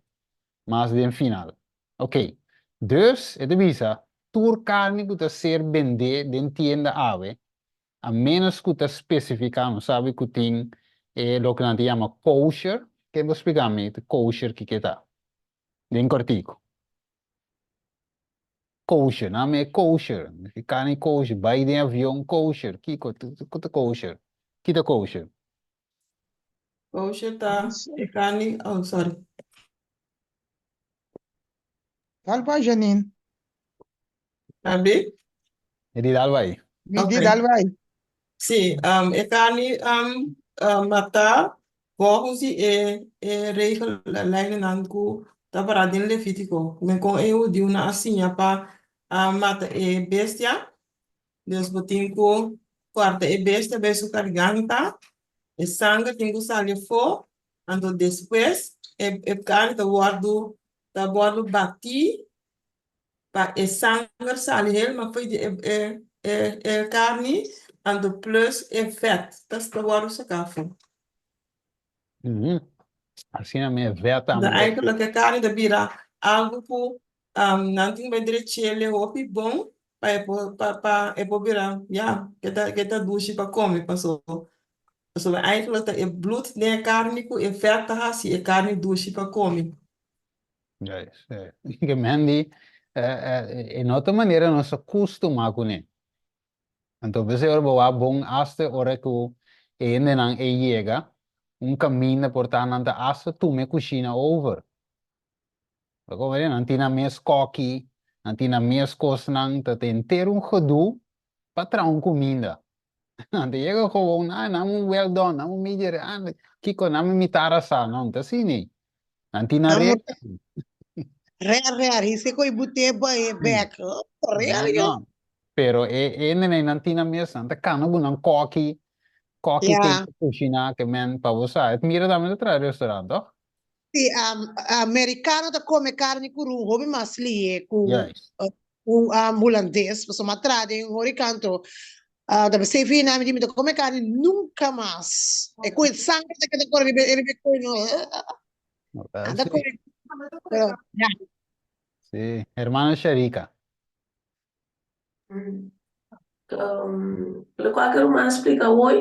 mas den final. Oké, dus e ta bisa, tur karni ku ta ser bendé den tienda awe, a ménos ku ta spesifiká, nos sabi ku tin e loke nan ta yama kosher, ken por splika mi kosher kiko ta? Den kòrtiku. Kosher, nan me kosher, e karni kosher, bai den avion kosher, kiko, ku ta kosher? Ki ta kosher? Kosher ta e karni, oh sorry. Dal bai Janine. Abi? E di dal bai. Mi di dal bai. Sí, e karni matá volgens di e e regel lijnennan ku ta pará den Levítiko. Men kon e hudiunan a siña pa mata e bestia, dus bo tin ku kòrta e bestia bei su garganta, e sanger tin ku sali afó, anto despues e e karni ta wòrdu ta wòrdu batí pa e sanger sali helemaal fo'i di e e e e karni, anto plus e vèt ta ta wòrdu saká afó. Asina mi e vèt tambe. Dan eigenlijk e karni ta bira algu ku nan tin bai drech'é hopi bon pa e por pa pa e por bira ya ke ta ke ta dushi pa kome paso pasobra eigenlijk ta e bloed den e karni ku e vèt ta hasi e karni dushi pa kome. Juist, juist. Ke men di, e no ta manera nos a kustumá kuné. Anto p'esei ora bo wak bon asta ora ku e hendenan ei yega, un kaminda por ta nan ta asta tuma e kushina over. Bo komprende? Nan tin nan mes kòki, nan tin nan mes kosnan, ta henter un gedoe pa traha un kuminda. Nan ta yega gewoon, ah, nan un well done, nan un medium rare, ah, kiko, nan un mitar asá. No, no ta asina. Nan tin nan Nan regla. Rare, rare. Hise ku e bute bai bek. Rare, No, yo. no. Pero e hendenan nan tin nan mes, nan ta kana ku nan kòki, kòki Ja. tin ku kushiná ke men pa bo sa. Et mira tambe ta traha restaurant, toch? Sí, americano ta come carni cu run hopi mas lihe cu Juist. un hulandes. Pasobra mi a traha den horicanto. Ta besef hina mi di mi ta come carni nunca mas. E cu e sanger ta keda core riba riba e coino. Ah, Anda sí. come. Pero, ja. Sí, hermana Sharika. Lokual ku e ruman a splika awor,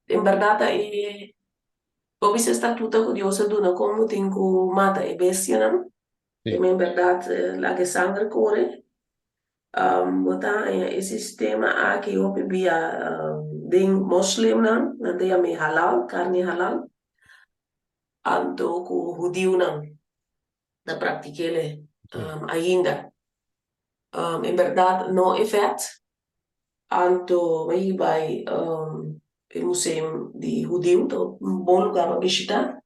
en bèrdat ta e bo bisa e statuto ku Dios a duna kon bo tin ku mata e bestianan, Sí. en bèrdat laga e sanger kore. Bo ta haña e sistema aki hopi bia den moslimnan, nan ta yama e halal, karni halal, anto ku hudiunan. ta praktik'el ainda. En bèrdat no e vèt, anto mi a yega bai e museum di hudiu, ta un bon lugá pa bishitá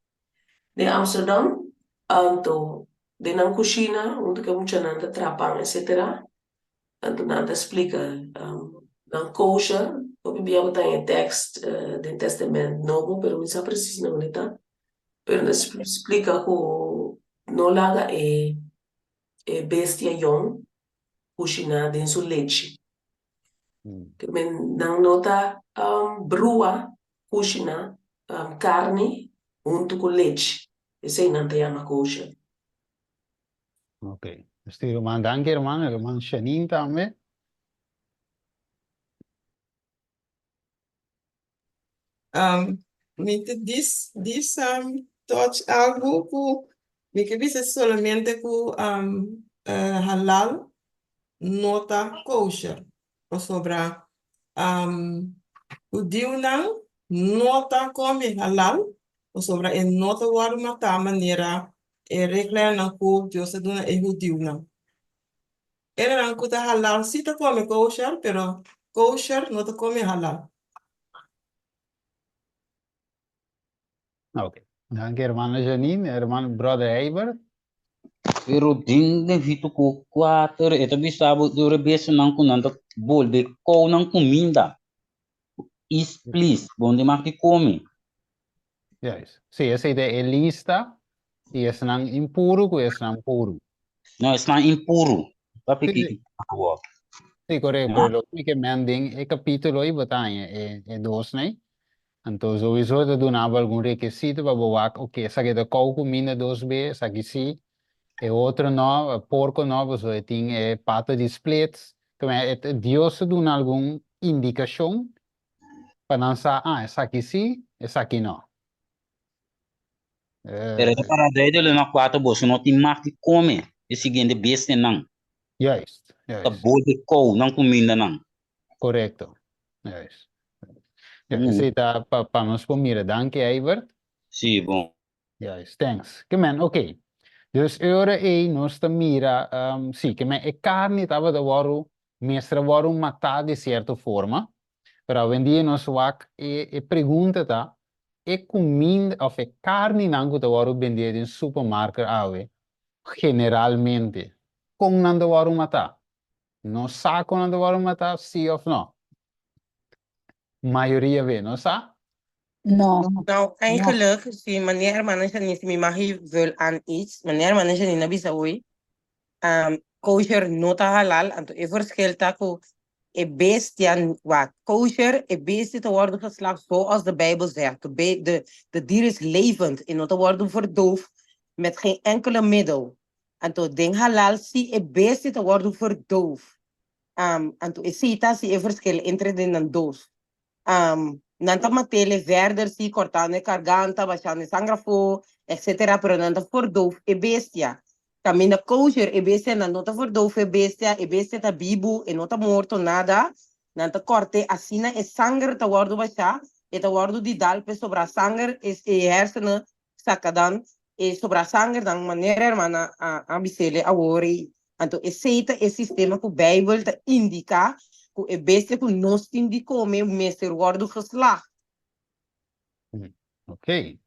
den Amsterdam, anto den nan kushina huntu ku e muchanan ta traha pan etsetera, anto nan ta splika nan kosher, hopi bia bo ta haña e tèkst den Tèstamènt Nobo, pero mi sa presis na unda e ta. Pero nan splika ku no laga e e bestia yòn kushiná den su lechi. Ke men nan no ta brua kushiná karni huntu ku lechi. Esei nan ta yama kosher. Ok. Esti ruman, danki hermano, ruman Shanine tambe. Um, mi te dis, dis um, touch algo ku mi ke bisa solamente ku um, eh, halal no ta kosher. Pasobra um, hudiunan no ta kome halal, pasobra e no ta wòrdu matá manera e reglanan ku Dios a duna e hudiunan. Erenan ku ta halal si ta kome kosher, pero kosher no ta kome halal. Ok. Danki hermano Janine. Hermano brother Heibert. Pero den Levítico 4 e ta bisa bo dor e bestianan ku nan ta bolbe kou nan kuminda. Is plis, bo no tin mag di kome. Juist. Sí, esei ta e lista di esnan impuru ku esnan puru. No, esnan impuru. Papi Sí, ki sí. awor. Sí, correcto. Ja? Pero lo que men den e capítulo ei bo ta haña e, e dos nei. Anto sowieso ta dunabo algun requisito pa bo wak, ok, esaki ta kou kuminda dos be, esaki sí, e otro no, porko no, pasobra e tin e pata di splits. Keme e, e Dios ta duna algun indikashon pa nan sa, ah, esaki sí, esaki no. Pero e ta para duidelijk na kuater boso no tin mag di kome e siguiente bestianan. Juist, Ta juist. bolbe kou nan kumindanan. Korekto. Juist. Ja, Mm. esei ta pa, pa nos por mira. Danki, Eibert. Sí, bon. Juist, thanks. Ke men, oké. Dus e ora ei nos ta mira, um, sí, ke men e karni tabata wòrdu, mester a wòrdu matá di sierto forma, pero awendia nos wak e, e pregunta ta, e kuminda òf e karninan ku ta wòrdu bendé den supermarket awe, generalmente, kon nan ta wòrdu matá? Nos sa kon nan ta wòrdu matá, sí òf nò? Mayoria be no sa? No. No. Nou, eigenlijk, si meneer hermana Janine, si mi mag vul aan iets, meneer hermana Janine a bisa hoy, um, kosher no ta halal, anto e verschil ta ku e bestia, wa, kosher, e bestia ta worden geslacht zoals de Bijbel zegt. De, be, de, de dier is levend en no ta worden verdoofd met geen enkele middel. Anto den halal si e bestia ta worden verdoofd. Um, anto esei ta si e verschil entre den nan dos. Um, nan ta matele verder si, cortando e garganta, bashando e sanger afó, etcetera, pero nan ta verdoof e bestia. Caminda kosher e bestia, nan no ta verdoof e bestia, e bestia ta bibu, e no ta morto, nada. Nan ta corte asina e sanger ta wordo bashá, e ta wordo di dal p'e sobra sanger, e, e hersenen saca dan e sobra sanger dan manera hermana a, a bisele awor ei. Anto esei ta e sistema ku Bijbel ta indiká ku e bestia ku nos tin di kome mester wòrdu geslacht. Ok.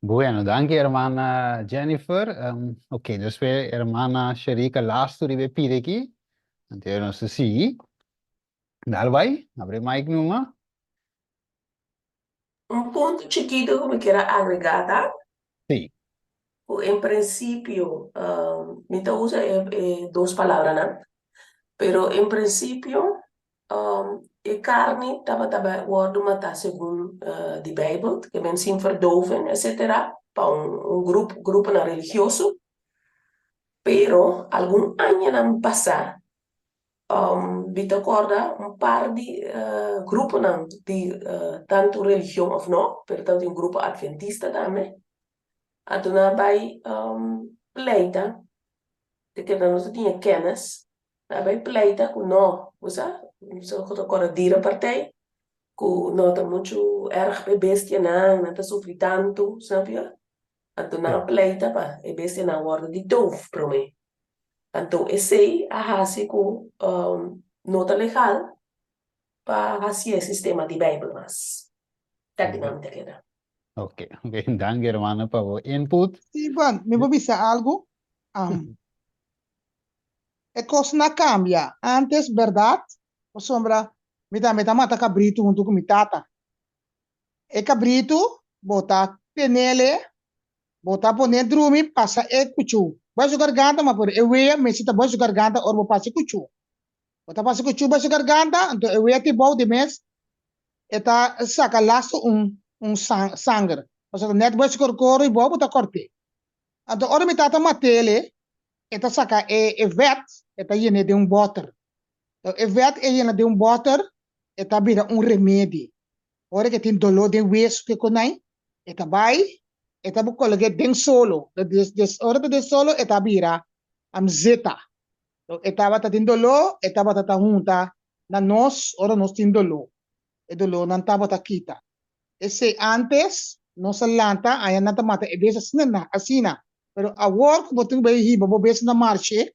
Bueno, danki hermana Jennifer. Um, ok, despues hermana Sherika lastu riba e pida aki. Anto nos ta sigui. Dal bai, abre mic numa. Un punto chikitu ku mi kier a agregá ta Sí. ku en prinsipio mi ta usa e e dos palabranan, pero en prinsipio e karni tabata bai wòrdu matá segun di Beibel, ke men sin verdoven etsetera, pa un un grup gruponan religioso, pero algun añanan pasá Mi ta kòrda un par di gruponan di tantu religion òf no, pero tabatin un grupo adventista tambe. Anto nan a bai pleita, te kende nan no ta tin e kènis, nan a bai pleita ku no, bo sa, mi ta kòrda dierenpartij, ku no ta muchu erg pa e bestianan, nan ta sufri tantu, snap yo? Anto nan a pleita pa e bestianan wòrdu di doof promé. Anto esei a hasi ku no ta legal pa hasi e sistema di Beibel mas. Ta ki nan ta keda. Ok, ok, danki hermano pa bo input. Steven, mi por bisa algu? E kosnan a kambia. Antes, bèrdat, pasobra mi tambe ta mata kabritu huntu ku mi tata. E kabritu bo ta tenele Bo ta pone drumi pasa e kuchu. Bai su garganta, ma pero e wea mester ta bai su garganta ora bo pasa e kuchu. Bo ta pasa e kuchu bai su garganta, anto e wea tin bou di mes e ta saka lastu un un sanger. Pasobra net bai su korkoro i bou bo ta kort'é. Anto ora mi tata mat'ele, e ta saka e e vet, e ta yen'é den un bòter. E vet e yena den un bòter, e ta bira un remedi. Ora ke tin doló den wesu ke konai, e ta bai, e ta kolog'é den solo. Des ora ta den solo e ta bira zeta. E tabata tin doló, e tabata ta hunta na nos ora nos tin doló. E dolónan tabata kita. Esei ántes nos a lanta, aña nan ta mata e bes asina na asina. Pero awor ku bo tin ku bai hiba bo bes na marshe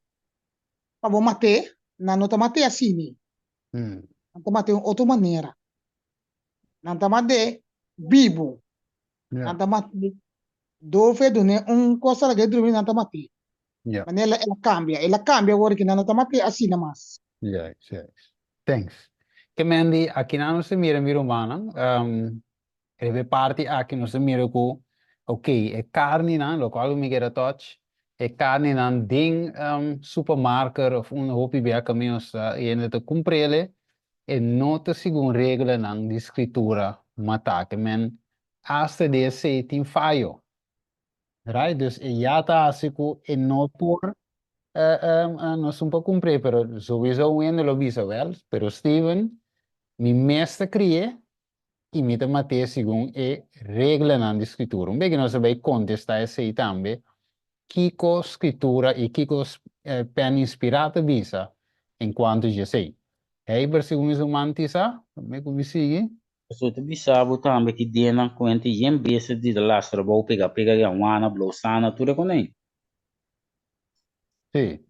pa bo mat'é, nan no ta mat'é asini. Nan ta mat'é un otro manera. Nan ta mat'é bibu. Nan ta mat'é dofe, dun'é un cosa lag'é drumi, nan ta mat'é. Manera el a cambia. El a cambia awor ki nan no ta mat'é asina mas. Juist, juist. Thanks. Ke Mandy, akinan nos ta mira mi rumannan, riba e parti aki nos ta mira ku, ok, e karninan, lokual ku mi keda touch, E karninan den supermarket of un hopi bia kaminda ta hende ta kumpr'ele, e no ta segun reglanan di Skritura matá. Ke men asta di esei tin fayo. Right? Dus e ya ta hasi ku e no por nos un por kumpr'é, pero souiso un hende lo bisa, wèl, pero Steven, mi mes ta kri'é i mi ta mat'é segun e reglanan di Skritura. Un bes ku nos a bai kontestá esei tambe, kiko Skritura i kiko pèn inspirá ta bisa en kuantu dje esei? Heiber, segun mi ruman tisa, promé ku mi sigui. Pasobra ta bisa bo tambe ki dienan kuenta yen bes di ta lastra bou pega pega yawana, blou sana, tur e konei. Sí.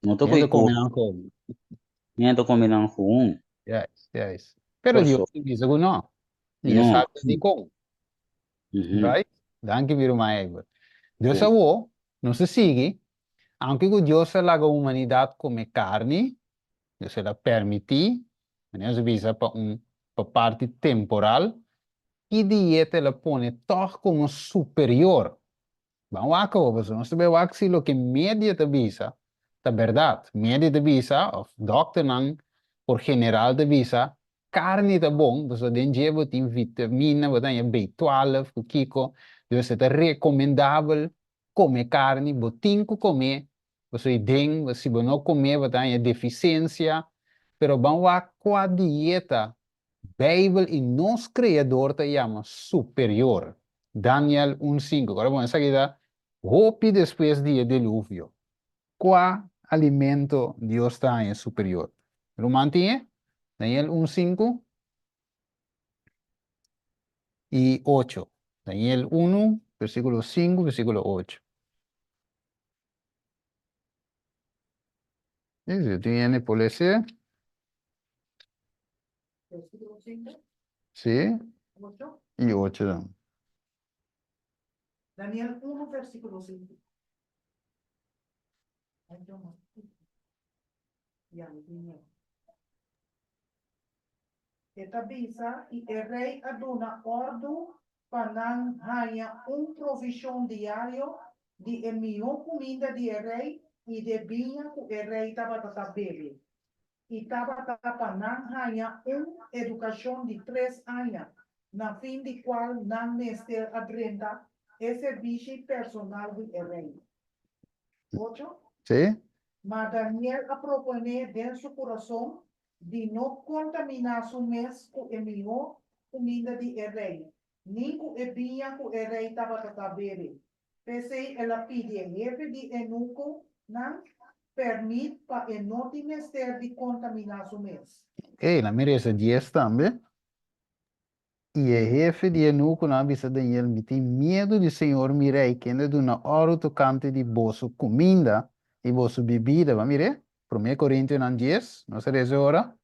No ta Hende koe come ko. nan gewoon. Hende ta come nan gewoon. Juist, juist. Pero Por Dios so. ta bisa ku no. I e No. sa dikon. Right? Danki mi ruman Egbert. Dus Sí. awor, nos ta sigui, aunke ku Dios a laga humanidat kome karni, Dios el a permití, manera nos a bisa, pa un pa parti temporal, ki dieta el a pone tòg komo superior. Ban wak awor, pasobra nos ta bai wak si loke media ta bisa ta bèrdat. Media ta bisa, òf dòkternan por general ta bisa, karni ta bon, pasobra den dje bo tin vitamina, bo ta haña B twaalf ku kiko, dus e ta rekomendabel kome karni, bo tin ku kome, pasobra i den, si bo no kome bo ta haña defisensia, pero ban wak kua dieta Beibel i nos Kreador ta yama superior. Daniel un sinku. Kòrda bon, esaki ta hopi despues di e diluvio. Kua alimento Dios ta haña superior? Ruman tin e? Daniel un sinku i ocho. Daniel unu, versíkulo sinku, versíkulo ocho. Si tin hende por lese. Versículo 5. Sí. 8. I ocho dan. Daniel 1, versículo 5. E ta bisa, I e rei a duna òrdu pa nan haña un provishon diario di e mihó kuminda di e rei i di e biña ku e rei tabata ta bebe. I tabata pa nan haña un edukashon di tres aña, na fin di kual nan mester a drenta e serbishi personal di e rei. Ocho. Sí. Ma Daniel a proponé den su kurason di no kontaminá su mes ku e mihó kuminda di e rei, ni ku e biña ku e rei tabata ta bebe. P'esei el a pidi e hefe di enukonan pèrmit pa e no tin mester di kontaminá su mes. Ey, nan mi resa dies tambe. I e hefe di enukonan a bisa Daniel, Mi tin miedu di señor mi rei, kende duna òrdu tokante di boso kuminda i boso bibida. Bo a mir'é? Promé Korintionan dies, nos a resa e ora?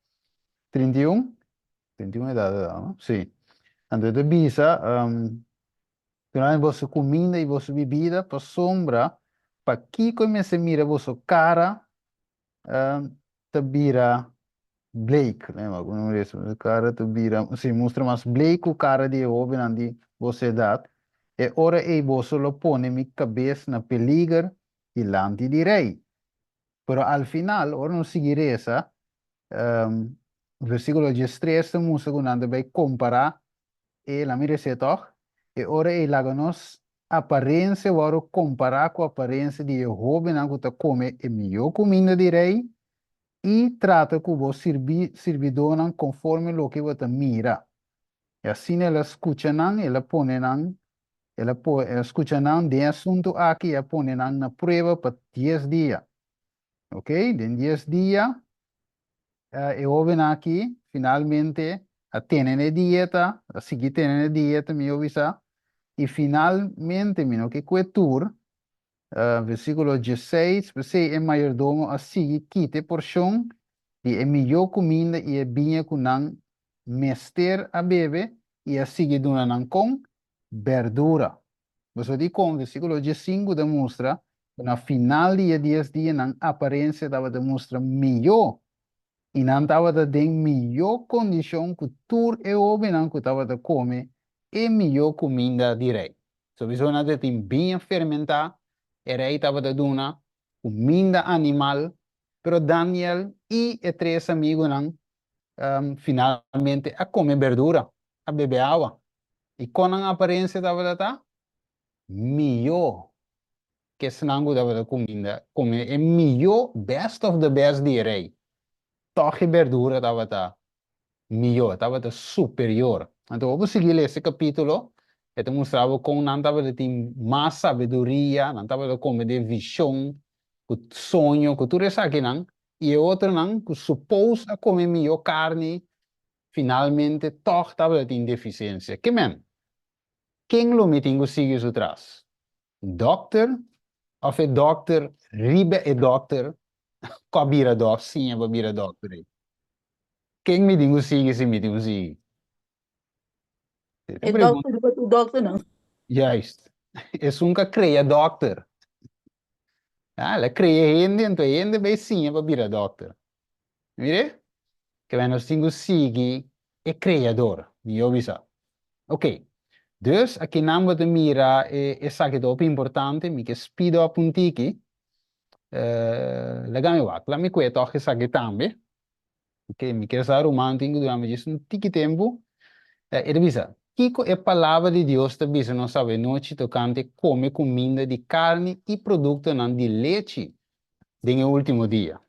31? 31 e data ta, no? Sí. Anto e ta bisa, Duna boso kuminda i boso bibida, pasobra pakiko e mester mira boso kara ta bira bleek. Kara ta bira, si, mustra mas bleek ku kara di e hóbennan di boso edat. E ora ei boso lo pone mi kabes na peliger dilanti di rei. Pero al final, ora nos sigui resa, versíkulo diestres ta mustra ku nan ta bai kompará e, laat mi res'é tòg, e ora ei laga nos aparensia wòrdu kompará ku aparensia di e hóbennan ku ta kome e mihó kuminda di rei i trata ku bo sirbidónan konforme loke bo ta mira. I asina el a skucha nan, el a pone nan, el a po, el a skucha nan den e asuntu aki i a pone nan na prueba pa dies dia. Ok, den dies dia e hóbennan aki finalmente a tene na e dieta, a sigui tene na e dieta, mihó bisa, i finalmente mi no ke kue tur, Versíkulo diesseis, P'esei e mayordomo a sigui kita e porshon di e mihó kuminda i e biña ku nan mester a bebe i a sigui duna nan kon? Bèrdura. Boso di kon versíkulo diesinku ta mustra ku na final di e dies dia nan aparensia tabata mustra mihó i nan tabata den mihó kondishon ku tur e hóbennan ku tabata kome e mihó kuminda di rei. Sobiso nan ta tin biña fermentá. E rei tabata duna kuminda animal, pero Daniel i e tres amigunan finalmente a kome berdura, a bebe awa. I kon nan aparensia tabata ta? Mihó ku esnan ku tabata kuminda, kome e mihó, best of the best di e rei. Tòg e berdura tabata mihó, tabata superior. Anto bo por sigui lesa e kapítulo, e ta mustra bo kon nan tabata tin mas sabiduria, nan tabata kome den vishon, ku soño, ku tur esakinan, i e otronan ku supos a kome mihó karni, finalmente tòg tabata tin defisiensia. Ke men? Ken lo mi tin ku sigui su tras? Dòkter òf e dòkter riba e dòkter ku a bira dòk, siña pa bira dòkter ei? Ken mi tin ku sigui si mi tin ku sigui? E dòkter riba tur dòkternan. Juist. Esun ku a krea dòkter. El a krea hende, anto e hende bai siña pa bira dòkter. Mire, ke men nos tin ku sigui e Kreador, mihó bisa. Ok, dus akinan bo ta mira e esaki ta hopi importante, mi ke speed up un tiki. Laga mi wak, laga mi kue tòg esaki tambe. Ok, mi ke sa ruman tin ku dura mi djis un tiki tempu. E ta bisa, Kiko e Palabra di Dios ta bisa nos awenochi tokante kome kuminda di karni i produktonan di lechi den e último dia?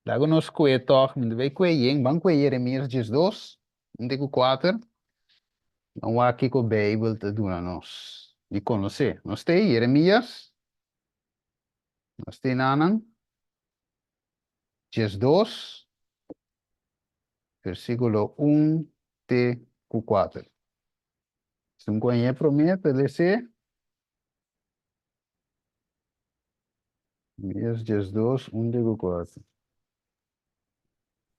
Laga nos kue tòg, mi ta bai kue yen, ban kue Jeremias 12, un te ku kuater. Ban wak kiko Beibel ta duna nos di konosé. Nos ta ei, Jeremias, nos ta ei nanan, 12, versíkulo un te ku kuater. Si un koñe promé ta les'é. Jeremías 12, un te ku kuater.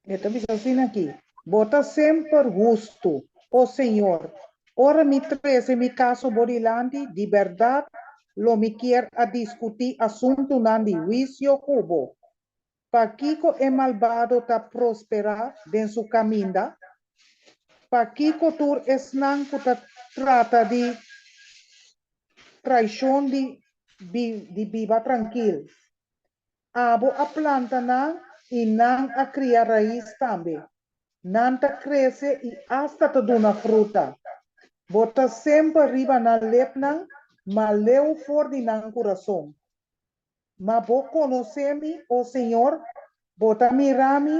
E ta bisa asina aki, Bo ta semper hustu, o Señor. Ora mi trese mi kaso bo dilanti, di bèrdat lo mi kier a diskutí asuntunan di huisio ku bo. Pakiko e malbado ta prosperá den su kaminda? Pakiko tur esnan ku ta trata di traishon di di biba trankil? Abo a planta nan i nan a kria rais tambe. Nan ta krese i asta ta duna fruta. Bo ta semper riba nan lepnan, ma leu for di nan kurason. Ma bo konosé mi, o Señor, bo ta mira mi,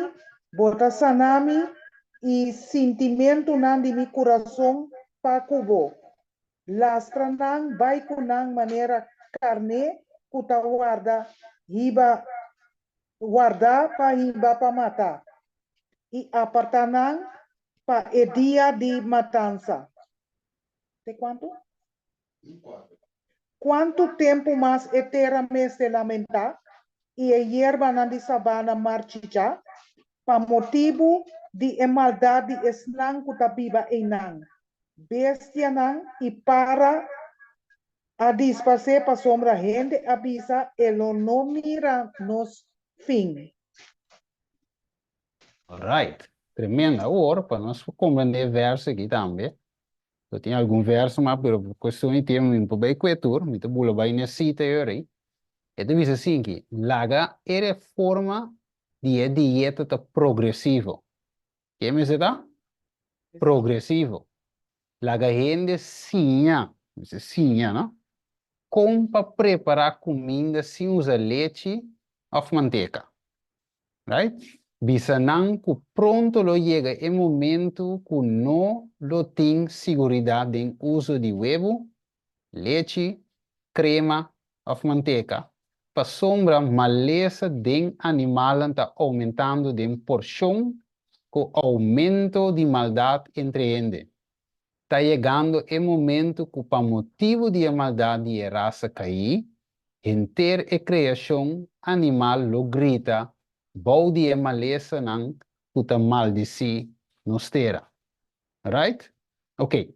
bo ta sana mi i sintimentunan di mi kurason pa ku bo. Lastra nan bai ku nan manera karné ku ta warda hiba wardá pa hiba pa mata, i apartá nan pa e dia di matansa. Te kuantu? Kuantu tempu mas e tera mester lamentá i e yerbanan di sabana marchichá pa motibu di e maldat di esnan ku ta biba einan? Bestianan i para a disparsé pasobra hende a bisa e lo no mira nos fin. Alright, tremendo. Awor, pa nos por comprende e verso aki tambe, Lo tin algun verso mas, pero pa cuestion di tiempo mi no por bay cu e tur, mi ta bula bay n'e cita e ora ei. E ta bisa asinki, laga e reforma di e dieta ta progresivo. Ke mester ta? Progresivo. Laga hende siña, mester siña, no? Con pa prepara cuminda sin usa lechi of manteca. Right? Bisa nan ku pronto lo yega e momentu ku no lo tin siguridat den uso di webu, lechi, krema òf manteka, pasobra malesa den animalnan ta oumentando den porshon ku oumento di maldat entre hende. Ta yegando e momentu ku pa motibu di e maldat di e rasa kaí, henter e kreashon animal lo grita bou di e malesanan ku ta maldisí nos tera. Right? Ok.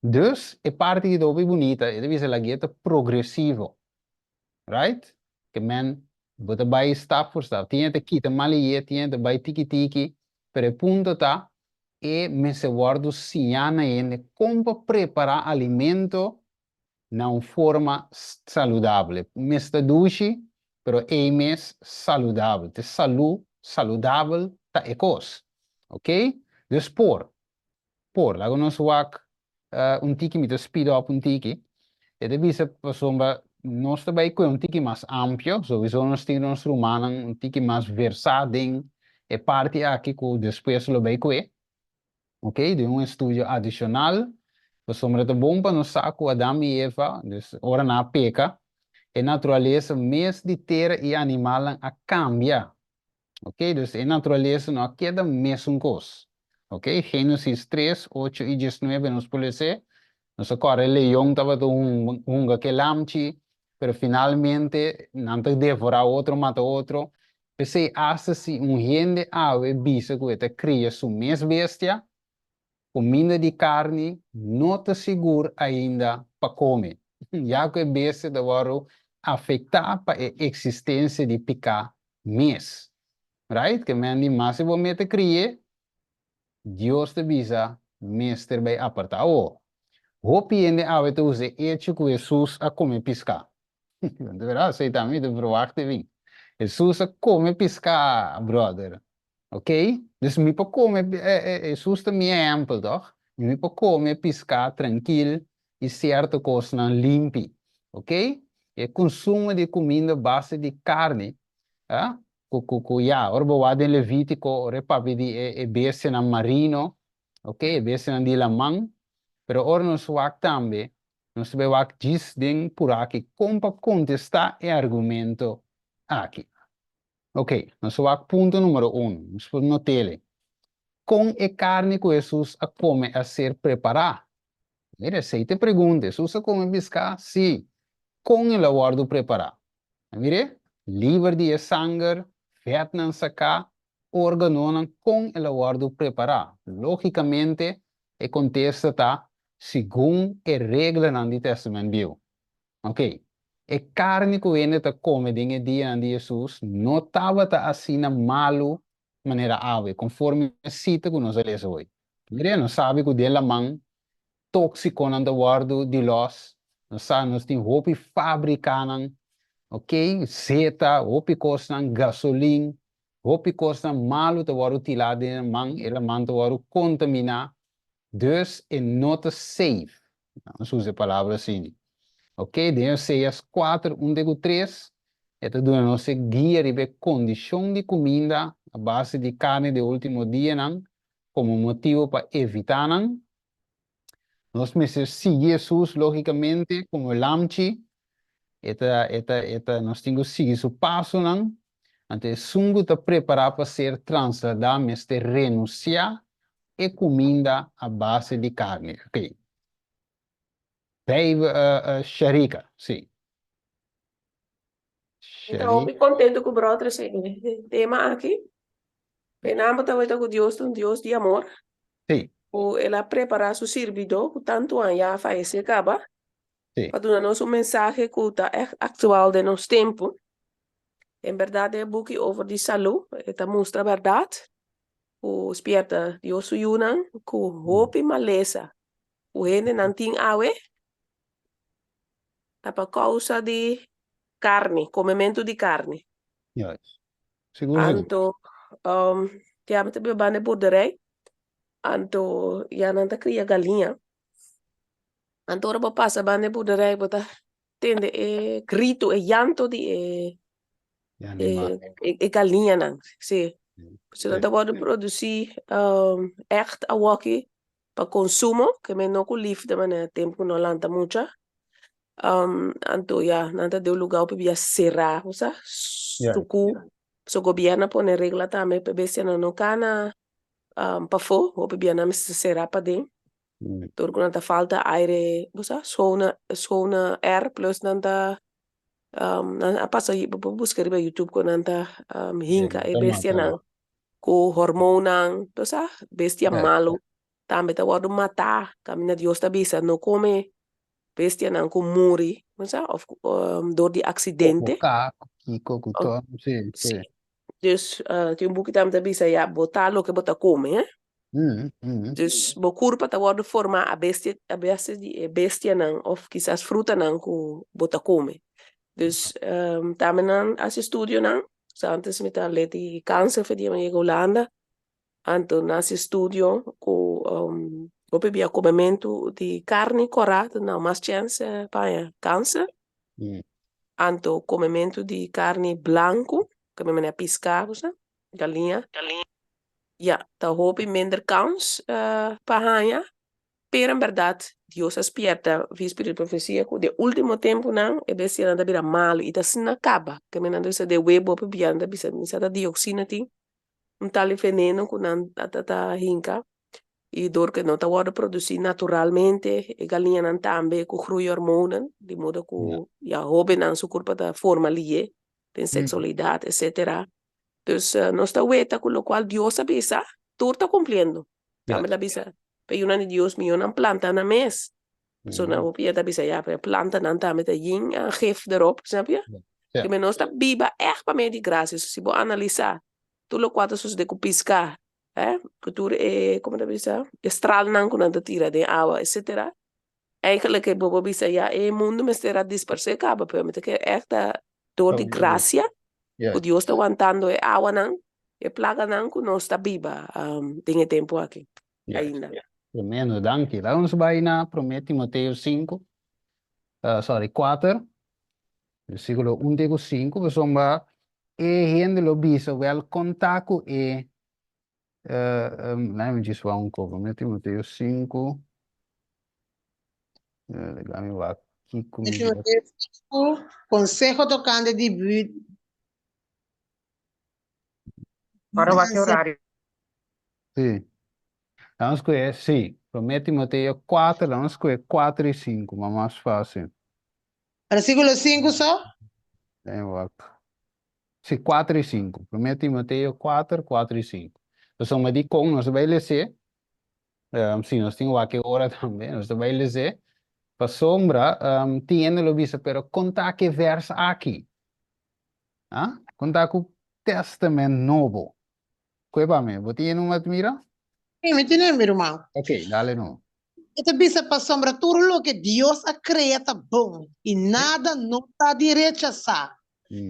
Dus, e parti ki ta hopi bunita, e ta bisa lagu'e ta progresivo. Right? Ke men, bo ta bai stap por stap. Tin e ta kita mal i ye, tin e ta bai tiki tiki, pero e punto ta, e mester wòrdu siñá na hende kon pa prepará alimento. Na un forma saludabel. Mester dushi, pero ei mes saludabel. Te salú, saludabel ta e kos. Ok? Dus por. Por. Laga nos wak un tiki, mi ta speed up un tiki. E ta bisa pasobra nos ta bai kue un tiki mas amplio, sowiso nos tin nos rumannan un tiki mas versá den e parti aki ku despues lo bai kue. Ok, den un estudio adishonal, pasobra ta bon pa nos sa ku Adam i Eva, dus ora nan a peka, e naturalesa mes di tera i animalnan a kambia. Ok, dus e naturalesa no a keda mesun kos. Ok, Génesis tres, ocho i diesnuebe nos por les'é, nos a kòrda e leon tabata hunga ku e lamchi, pero finalmente nan ta devorá otro, mata otro. P'esei asta si un hende awe bisa ku e ta kria su mes bestia, kuminda di karni no ta sigur ainda pa kome, ya ku e bestia ta wòrdu afektá pa e eksistensia di piká mes. Right? Ke men di mas si bo mete kri'é, Dios ta bisa mester bai apartá. Awor, hopi hende awe ta usa e echo ku Hesus a kome piská. Di berdad, esei tambe mi ta verwagt di bin. Hesus a kome piská, brother. Ok? Dus mi por kome, Hesus ta mi ehèmpel, tòg? Mi por kome piská trankil i sierto kosnan limpi. Ok? E konsumo di kuminda base di karni, a, ku, ku, ku, ya, ora bo wak den Levítiko, ora e papia di e, e bestianan marino, ok, e bestianan di laman, pero ora nos wak tambe, nos ta bai wak djis den puraki kon pa kontestá e argumento aki. Ok, nos ta wak punto numero uno, nos por not'el. Kon e karni ku Hesus a kome a ser prepará? Mira, esei ta e pregunta. Hesus a kome piská? Sí. Kon el a wòrdu prepará? Mir'é, liber di e sanger, vètnan saká, órganonan, kon el a wòrdu prepará? Lógikamente, e kontesta ta segun e reglanan di Tèstamènt Bieu. Oké, e karni ku hende ta kome den e dianan di Hesus no tabata asina malu manera awe, konforme e sita ku nos a lesa hoy. Mir'é, nos sabi ku den laman tóksikonan ta wòrdu di lòs, nos sa nos tin hopi fábrikanan, ok, zeta, hopi kosnan, gasolin, hopi kosnan malu ta wòrdu tilá den e laman, e laman ta wòrdu kontaminá, dus e no ta safe, nos usa e palabra asina, ok, den Oseas kuater, un te ku tres, e ta duna nos e guia riba e kondishon di kuminda a base di karni di e último dianan komo motibu pa evitá nan. Nos mester sigui Hesus lógikamente komo lamchi. E ta, e ta, e ta, nos tin ku sigui su pasonan. Anto esun ku ta prepará pa ser transladá mester renunsiá e kuminda a base di karni. Oké. Bij Sharika, sí. Mi ta hopi contento cu bro trece e tema aki. Penambo ta weta cu Dios ta un Dios di amor. Sí. Cu el a prepara su sirbidor cu tanto aña ya a fayece caba. Sí. Pa duna nos un mensahe cu ta echt actual den nos tempo. En berdad e buki over di salud e ta mustra berdad cu spierta Dios su yunan cu hopi malesa ku hendenan tin awe ta pa kousa di karni, komementu di karni. Juist. Sigur, sigur. Anto, um, ya mi ta biba banda e boerderij, anto ya nan ta kria galiña. Anto ora bo pasa banda e boerderij bo ta tende e gritu, e llanto di e E animal. e, e galiñanan, sí. Pasobra nan ta wòrdu produsí um, ègt awoki pa konsumo, ke men no ku lifde manera tempu ku no lanta mucha. Um, anto ya, nan ta den un lugá hopi bia será, bo sa, suku. So gobierno a pone regla tambe pa e bestianan no kana um, pafó, hopi bia nan mester será paden. Tur ku nan ta falta aire, bo sa, schone, schone air, plus nan ta um, nan a pasa, bo por buska riba YouTube ku nan ta um, hinka e bestianan. Ku hormonnan, bo sa, bestia malu tambe ta wòrdu matá, kaminda Dios ta bisa no kome bestianan ku muri, bo sa, òf dor di aksidente. Ku ka, ku kiko, ku to, si, si. Dus tin un buki tambe ta bisa ya bo ta loke bo ta kome, eh. Dus bo kurpa ta wòrdu formá a bestia a base di e bestianan òf kisas frutanan ku bo ta kome. Dus tambe nan hasi estudionan, sa antes mi ta lei di kanser for di mi yega Hulanda, anto nan hasi estudio ku hopi bia komementu di karni kòrá ta duna mas chèns pa haña kanser. Anto komementu di karni blanku, ku mi manera piská ku sa, galiña, ya, ta hopi minder kans pa haña, pero en bèrdat Dios a spierta via spiritu di profesia ku den último tempunan e bestianan ta bira malu i ta asina kaba, ke mi nan ta bisa den webu hopi bia nan ta bisa mi sa ta dioxina tin, un tal di veneno ku nan ta ta hinka i dor ku no ta wòrdu produsí naturalmente e galiñanan tambe ku groeihormonen di modo ku ya hóbennan su kurpa ta forma lié den seksualidat etcetera. Dus nos ta weta ku lokual Dios a bisa tur ta kumpliendo. Tambe el a bisa pa e yunan di Dios mihó nan planta nan mes. So nan hopi ya ta bisa ya pero e plantanan tambe ta yin gif derop, snap je? Kimen nos ta biba ègt pa medio di grasia. So si bo analisá tur lokual ta sosodé ku piská, eh, ku tur e, komo ta bisa, e stralnan ku nan ta tira den awa, etcetera, eigenlijk bo por bisa ya e mundu mester a dispersé kaba, pero mi ta kere ègt ta dor di grasia ku Dios ta wantando e awanan, e plaganan ku nos ta biba den e tempu aki ainda. Tremendo, danki. Laga nos bai na Promé Timoteo sinku, sorry, kuater, versíkulo un te ku sinku, pasobra e hende lo bisa, wèl, konta ku e, laga mi djis wak un kos, Promé Timoteo sinku, laga mi wak kiko mi Timoteo sinku, konseho tokante di Ora wak e horario. Sí. Laga nos kohe, sí, Promé Timoteo kuater, laga nos kohe kuater i sinku, ma mas fásil. Versíkulo sinku so? Den wak. Sí, kuater i sinku. Promé Timoteo kuater, kuater i sinku. Pasobra dikon nos ta bai les'é? Sí, nos tin wak e ora tambe, nos ta bai les'é. Pasobra tin hende lo bisa, pero kon ta ku e vèrs aki? Ah, kon ta ku Tèstamènt Nobo? Kue pa mi, bo tin un admira? Sí, mi tene, mi ruman. Ok, dale no. E ta bisa pasobra tur loke Dios a krea ta bon i nada no ta di rechasá,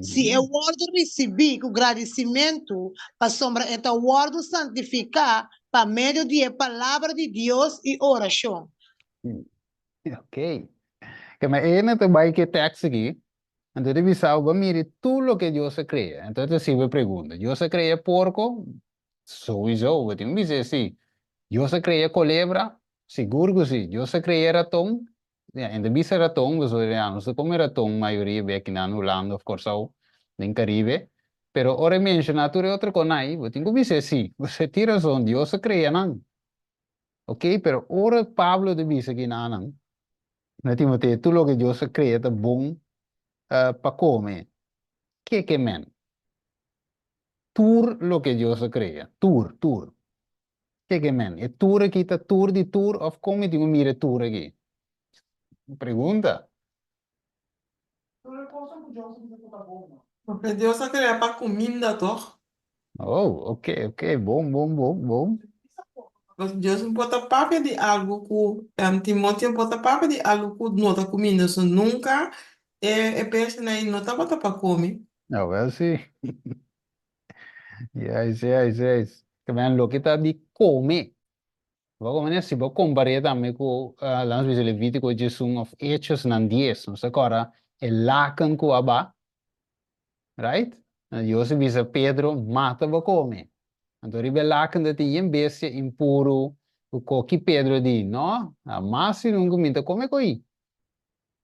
si e wòrdu risibí ku gradisimentu, pasobra e ta wòrdu santifiká pa medio di e palabra di Dios i orashon. Ok. Kema e na ta bai ku e tèks aki, Anto ta bisa bo, Bo mira tur loke Dios a krea. Anto ta hasi bo e pregunta, Dios a krea porko? Souiso, bo tin ku bisa si. Dios a krea kolebra? Sigur ku si. Dios a krea raton? Ya, e ta bisa raton pasobra ya nos ta kome raton mayoria bek kinan Hulanda òf Kòrsou, den Karibe. Pero ora e menshoná tur e otro konai, bo tin ku bisa si. Bo tin rason, Dios a krea nan. Oké, pero ora Pablo ta bisa kinanan, Na Timoteo, tur loke Dios a krea ta bon pa kome. Ke ke men? Tur loke Dios a krea, tur, tur. Ke ke men? E tur aki ta tur di tur òf kon mi tin ku mira e tur aki? Pregunta. Tur e kosnan ku Dios a bisa ku ta bon, no? Loke Dios a krea pa kuminda, tòg? Oh, ok, ok, bon, bon, bon, bon. Pues Dios no por ta papia di algu ku, Timoteo por ta papia di algu ku no ta kuminda, so nunka e e bestia ei no tabata pa kome. Awel si. Juist, juist, juist. Te loke ta di kome. Bo komo si bo kompar'é tambe ku laga nos bisa Levítiko diesun òf Hechosnan dies, nos ta kòrda e laken ku a ba, right? Dios a bisa Pedro, mata bo kome. Anto riba e laken ta tin yen bestia impuru ku koki Pedro di, No, hamas si nunka mi ta kome ko'i.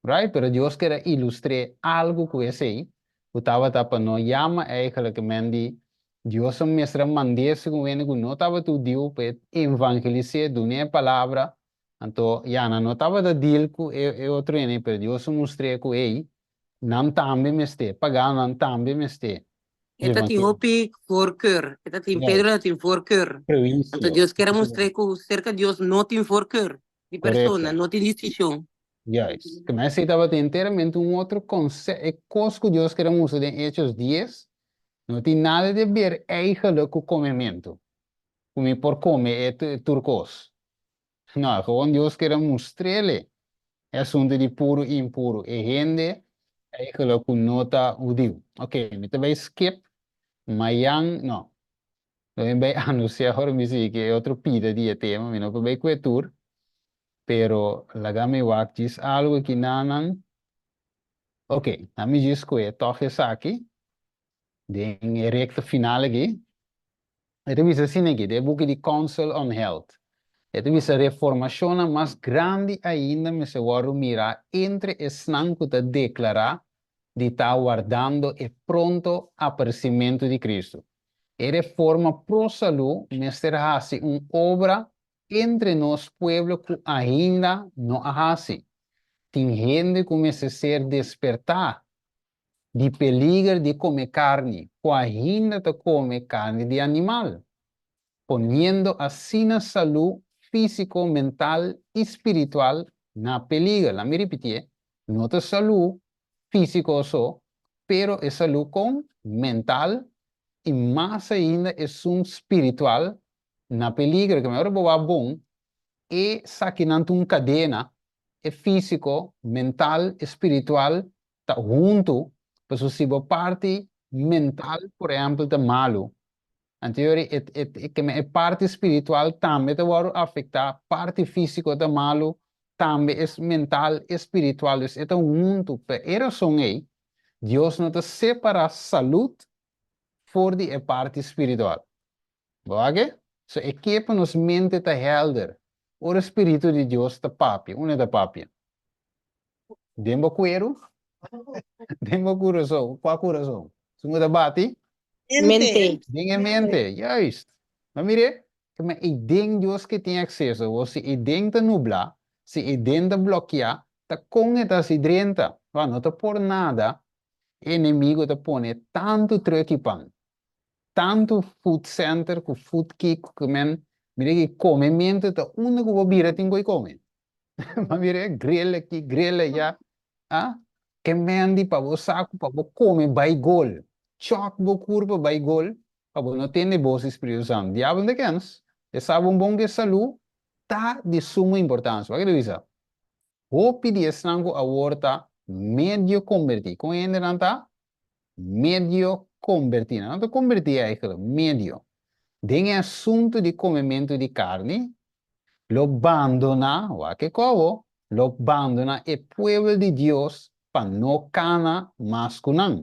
Right? Pero Dios ker a ilustr'é algu ku esei, ku tabata pa no yama eigenlijk men di Dios a mester a mand'é segun wende ku no tabata hudiu pa e evangelis'é, dun'é e palabra, anto ya nan no tabata deal ku e e otro hende, pero Dios a mustr'é ku ei, nan tambe mester, paganonan tambe mester E ta tin hopi voorkeur. E ta tin, Pedro ta tin voorkeur. Anto Dios ker a mustr'é ku serka Dios no tin voorkeur di persona, no tin distinshon. Juist. Ke mester tabata enteramente un otro conse e kos ku Dios kere mustra den Hechos dies no tin nada di ber eigenlijk ku komementu. Ku mi por kome e tur kos. No, gewoon Dios kier a mustr'ele e asuntu di puru i impuru, e hende eigenlijk ku no ta hudiu. Ok, mi ta bai skip mayan, no, lo mi bai anuncia ora mi sigui ku e otro pida di e tema, mi no por bai ku e tur, pero laga mi wak djis algu aki nanan. Ok, na mi djis ku e tòg esaki den e rekta final aki. E ta bisa asina aki, den e buki di Council on Health, e ta bisa reformashonnan mas grandi ainda mester wòrdu mirá entre esnan ku ta deklará di ta wardando e pronto aparesimentu di Kristu. E reforma pro salú mester hasi un obra entre nos pueblo ku ainda no a hasi. Tin hende ku mester ser despertá di peliger di kome karni ku ainda ta kome karni di animal, poniendo asina salú físiko, mental i spiritual na peliger. Laat mi ripitié, no ta salú físiko so, pero e salú kon mental i mas ainda esun spiritual na peliger. Keme ora bo wak bon, esakinan ta un kadena, e físiko, mental i spiritual ta huntu, pasobra si bo parti mental por ehempel ta malu, anto yori e e e parti spiritual tambe ta wòrdu afektá, parti físiko ta malu, tambe e mental e spiritual, dus e ta huntu. Pa e rason ei Dios no ta separá salud for di e parti spiritual. Bo wak e? So e ke pa nos mente ta helder ora spiritu di Dios ta papia. Unda e ta papia? Den bo kueru? Den bo kurason? Kua kurason? Esun ku ta bati? Mente. Den e mente, juist. Ma mire, kema ei den Dios ke tin akseso, bo si ei den ta nublá, si ei den ta blokiá, ta kon e ta hasi drenta? Wak, no ta por nada e enemigo ta pone tantu truki pan. Tantu food center ku food kik ku men mira ki komementu ta unda ku bo bira tin ku kome. Bo mira e grill aki grill aya ah ke men di pa bo sa ku pa bo kome bai gol chòk bo kurpa bai gol pa bo no tende bos di Spiritu Santu. Diabel no ta kens e sa bon bon ku e salú ta di sumo importansia. Wak e ta bisa? Hopi di esnan ku awor ta medio kombertí. Kon hendenan ta medio kombertí? Nan no ta kombertí eigenlijk, medio. Den e asuntu di komementu di karni, lo bandoná, wak e kobo, lo bandoná e pueblo di Dios pa no kana mas ku nan.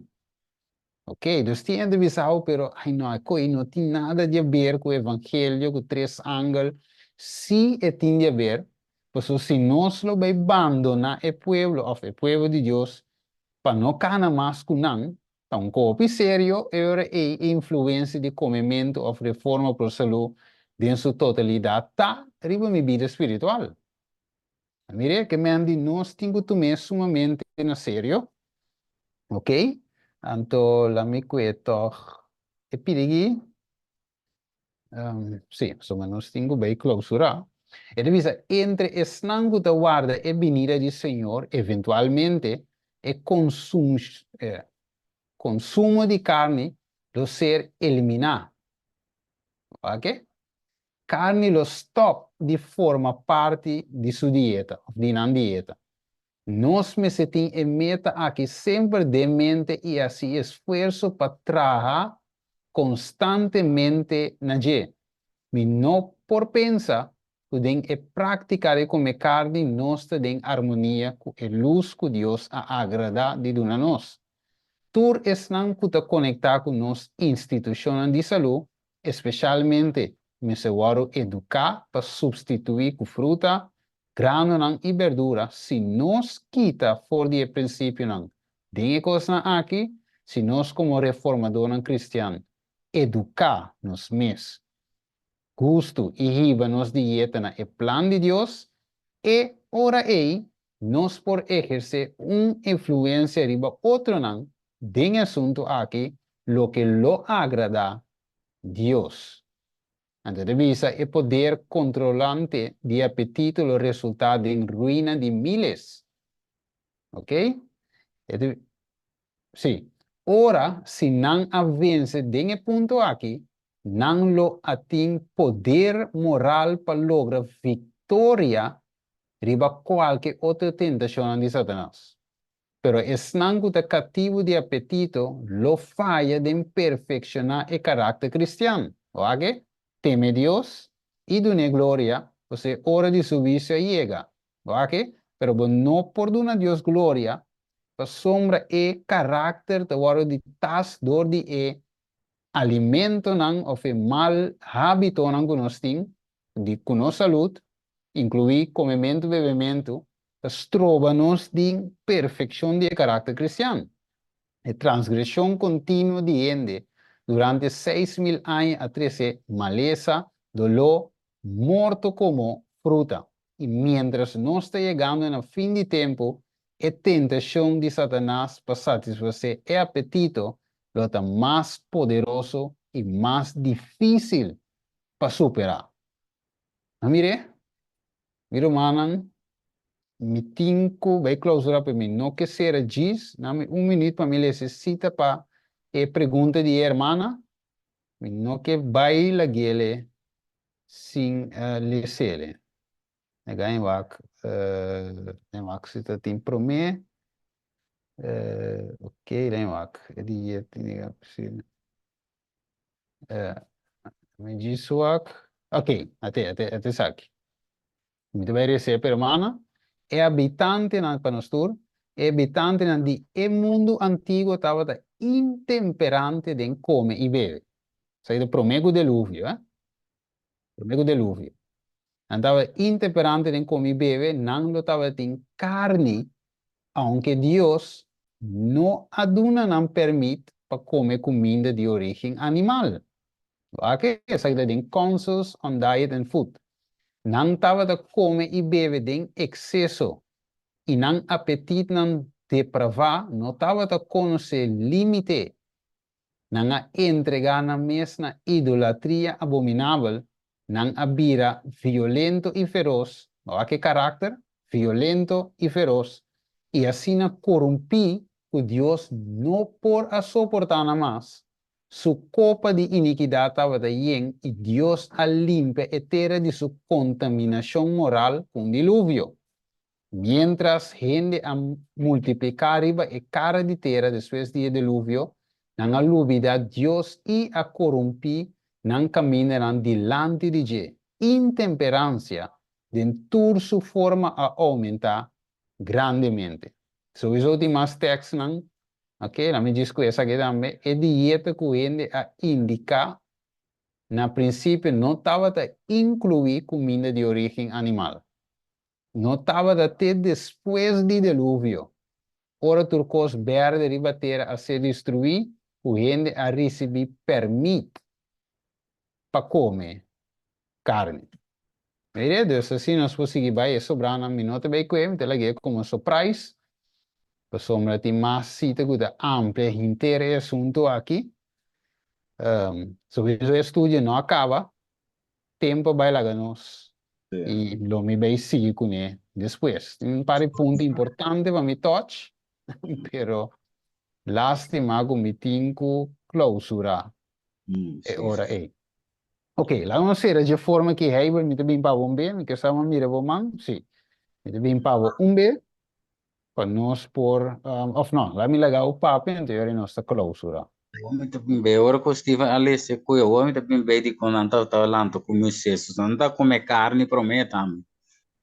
Ok, dus tin hende bisa ho, pero ay no, e koe no tin nada di haber ku evangelio, ku tres angel. Si e tin di haber, pasobra si nos lo bai bandona e pueblo of e pueblo di Dios pa no kana mas ku nan, ta un kopi serio e ora ei e influensia di komementu of reforma pro salú den su totalidat ta riba mi bida spiritual. Mire ke men di nos tin ku tum'é sumamente na serio. Ok, anto la mi kue tòg e pidi aki. Sí, pasobra nos tin ku bai klousurá. E ta bisa, Entre esnan ku ta warda e binida di Señor, eventualmente e konsumo di karni lo ser eliminá. Wak? Karni lo stòp di forma parti di su dieta òf di nan dieta. Nos mester tin e meta aki semper den mente i hasi esfuerso pa traha konstantemente na dje. Mi no por pensa ku den e práktika di kome karni nos ta den armonia ku e lus ku Dios a agradá di duna nos. Tur esnan ku ta konektá ku nos institushonnan di salú Especialmente mester wòrdu eduká pa substituí ku fruta, granonan i berdura si nos kita for di e prinsipionan den e kosnan aki, si nos komo reformadornan kristian eduká nos mes gustu i hiba nos dieta na e plan di Dios, e ora ei nos por ehersé un influensia riba otronan den e asuntu aki loke lo agradá Dios. Anto ta bisa e poder kontrolante di apetito lo resultá den ruina di miles. Ok? E ta, sí. Ora, si nan a vense den e punto aki, Nan lo a tin poder moral pa logra viktoria riba kualke otro tentashonnan di Satanas. Pero esnan ku ta katibu di apetito lo faya den perfekshoná e karakter kristian. Wak-e, teme Dios i dun'é gloria, pasobra e ora di su huisio a yega. Wak-e, pero bo no por duna Dios gloria pasobra e karakter ta wòrdu di tas dor di e alimentonan òf e mal hábitonan ku nos tin di ku nos salud, inkluí komementu, bebementu, ta stroba nos di perfekshon di e karakter kristian. E transgreshon kontinuo di hende durante 6000 aña a trese malesa, doló, morto komo fruta. I miéntras nos ta yegando na fin di tempu, e tentashon di Satanas pa satisfasé e apetito lo ta mas poderoso i mas difísil pa superá. A mir'é? Mi rumannan, mi tin ku bai klausurá pero mi no ke sera djis. Dame un minüt pa mi lesa e sita pa e pregunta di e hermana. Mi no ke bai lag'ele sin les'ele. Nega en wak, en wak si ta tin promé. Ok, en wak. E di yet, nega, si. Mi djis wak. Ok, ate, ate, ate esaki. Mi ta bai rese pa hermana. E habitantenan, pa nos tur, e habitantenan di e mundu antiguo tabata intemperante den kome i bebe. Esaki ta promé ku deluvio, eh. Promé ku deluvio. Nan tabata intemperante den kome i bebe, nan lo tabatin karni, aunke Dios no a duna nan pèrmit pa kome kuminda di orígen animal. Wak esaki ta den Counsels on Diet and Food. Nan tabata kome i bebe den ekseso, i nan apetitnan depravá no tabata konosé límite. Nan a entregá nan mes na idolatria abominabel, nan a bira violento i feros, bo wak e karakter, violento i feros, i asina korumpí ku Dios no por a soportá nan mas. Su kopa di inikidat tabata yen i Dios a limpia e tera di su kontaminashon moral ku un diluvio. Miéntras hende a multipliká riba e kara di tera despues di e deluvio, nan a lubidá Dios i a korumpí nan kamindanan dilanti di dje. Intemperansia den tur su forma a oumentá grandemente. Souiso tin mas tèkstnan, oke, laat mi djis ku esaki tambe, e dieta ku hende a indiká na prinsipio no tabata inkluí kuminda di orígen animal. No tabata te despues di deluvio, ora tur kos berde riba tera a ser destruí, ku hende a risibí pèrmit pa kome karni. Mire, dus asina nos por sigui bai e sobranan. Mi no ta bai kue, mi ta lag'é komo surprise, pasobra tin mas sita ku ta amplia henter e asuntu aki. Souiso e studio no a kaba, Tempu a bai laga nos i lo mi bai sigui kuné despues. Tin un par di punto importante pa mi touch, pero lástima ku mi tin ku klausurá e ora ei. Ok, laga nos sera dje forma ki Heibel mi ta bin pa bo un be, mi ke sa bo a mira bo man, si, mi ta bin pa bo un be Pa nos por, of no, laat mi laga u papia, anto yori nos ta clausura. Awor mi ta bin bay, ora cu Steven a lesa cu awor mi ta bin bay di con nan tabata lanta cu Moises, nan ta come carni prome tambe.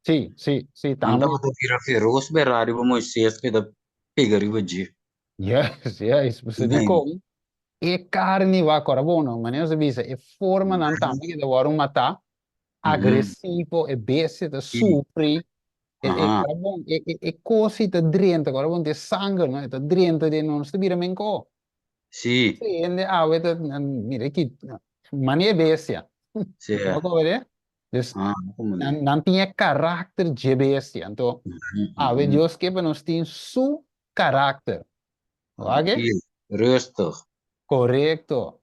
Sí, sí, sí, Nan tambe. tabata bira feroz bera riba Moises cu ta pega riba dje. Yes, yes, pasobra di con e carni wak ora bon no, manera nos a bisa e formanan tambe cu ta worde mata, agresivo, e bestia ta sufri, e, e, ora bon, e, e, e kosi ta drenta, ora bon te sanger, no, e ta drenta den nos, ta bira menko. Sí. Sí, hende awe ta, mira ki, mane e bestia. Sí. Bo kobe de? Dus, Ah, como nan, nan tin e karakter dje bestia. Anto, awe Dios ke pa nos tin su karakter. Wak? Sí, rustig. Korekto.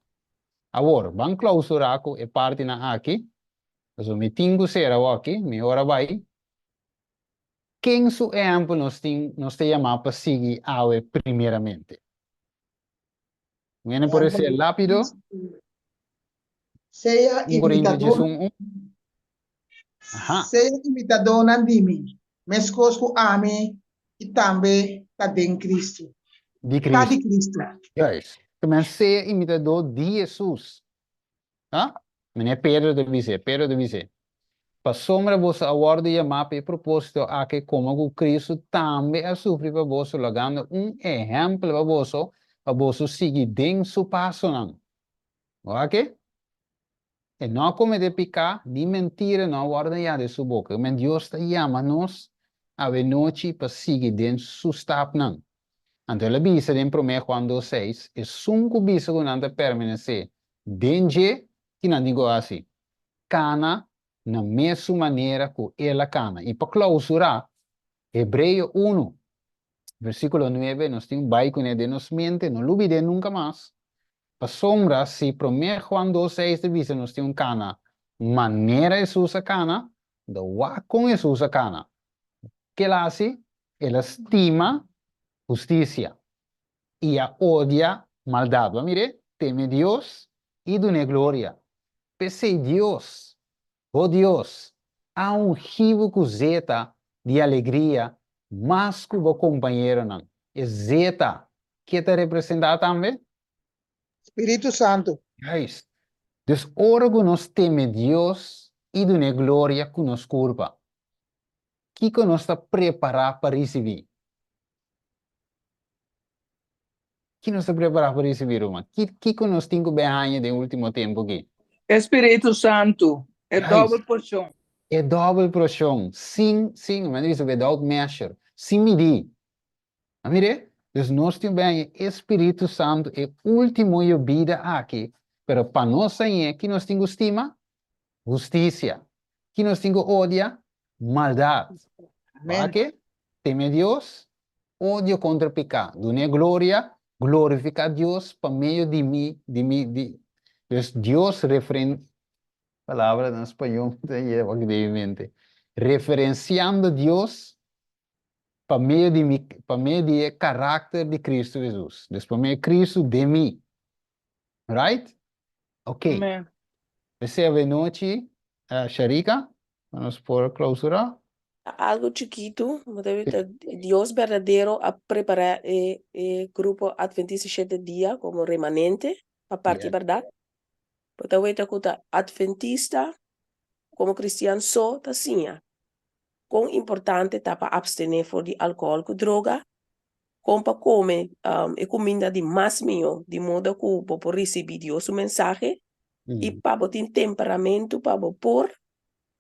Awor, ban klausurá ku e partinan aki. Pasobra mi tin ku sera awor-aki, mi ora bai. Ken su ehèmpel nos tin, nos ta yamá pa sigui awe primeramente? Un hende por esei lápido? Sea 1 Corintio imitadó, 11, un. Aha. sea imitadónan di mi, meskos ku ami i tambe ta den Kristu. Di Ta di Kristu. Kristu. Juist. Kemen sea imitadó di Hesus. Ha? Meneer Pedro ta bis'é, Pedro ta bis'é, Pasobra boso a wòrdu yamá pa e propósito aki, komo ku Kristu tambe a sufri pa boso, lagando un ehèmpel pa boso, pa boso sigui den su pasonan. Wak ke? E no a kometé piká, ni mentira no a wòrdu hañá den su boka. Men Dios ta yama nos awenochi pa sigui den su stapnan. Anto el a bisa den Promé Juan dos seis, Esun ku bisa ku nan ta permanesé den dje, ki nan tin ku hasi? Kana na mesun manera ku el a kana. I pa klousurá, Hebreo unu, versíkulo nuebe, nos tin un bai kuné den nos mente, no lubid'é nunka mas, pasobra si Promé Juan dos seis ta bisa nos tin un kana manera Hesus a kana, do wak kon Hesus a kana. Ke el a hasi? El a stima hustisia i a odia maldat. Bo a mir'é? Teme Dios i dun'é gloria. P'esei Dios, bo Dios, a ungí bo ku zeta di alegria mas ku bo kompañeronan. E zeta, ke ta representá tambe? Spiritu Santu. Juist. Dus ora ku nos teme Dios i dun'é gloria ku nos kurpa, kiko nos ta prepará pa risibí? Ki nos ta prepará pa risibí, ruman? Ki, kiko nos tin ku bin haña den último tempu akí? E Spiritu Santu, e Juist. dòbel porshon. E dòbel porshon, sin, sin, men ta bisa without measure, sin midí. A mir'é? Dus nos tin ben e Spiritu Santu e último yobida aki, pero pa nos hañ'é, ki nos tin ku stima? Hustisia. Ki nos tin ku odia? Maldat. Amén. Wak-e? Teme Dios, odio kontra piká. Dun'é gloria, glorifiká Dios pa medio di mi, di mi, di. Dus Dios referen, palabra na spañó ta yega aki den mi mente. Referensiando Dios pa medio di mi, pa medio di e karakter di Kristu Hesus. Dus pa medio di Kristu den mi. Right? Ok. Amen. P'esei avenochi, Sharika, pa nos por klausurá. Algo chikitu, bo ta wita Dios berdadero a prepará e e grupo Adventista Shete Dia komo remanente pa parti bèrdat. Bo ta wita ku ta Adventista komo kristian so ta siña kon importante ta pa abstené for di alkohòl ku droga, kon pa kome e kuminda di mas mihó di moda ku bo por risibí Dios su mensahe i pa bo tin temperamentu pa bo por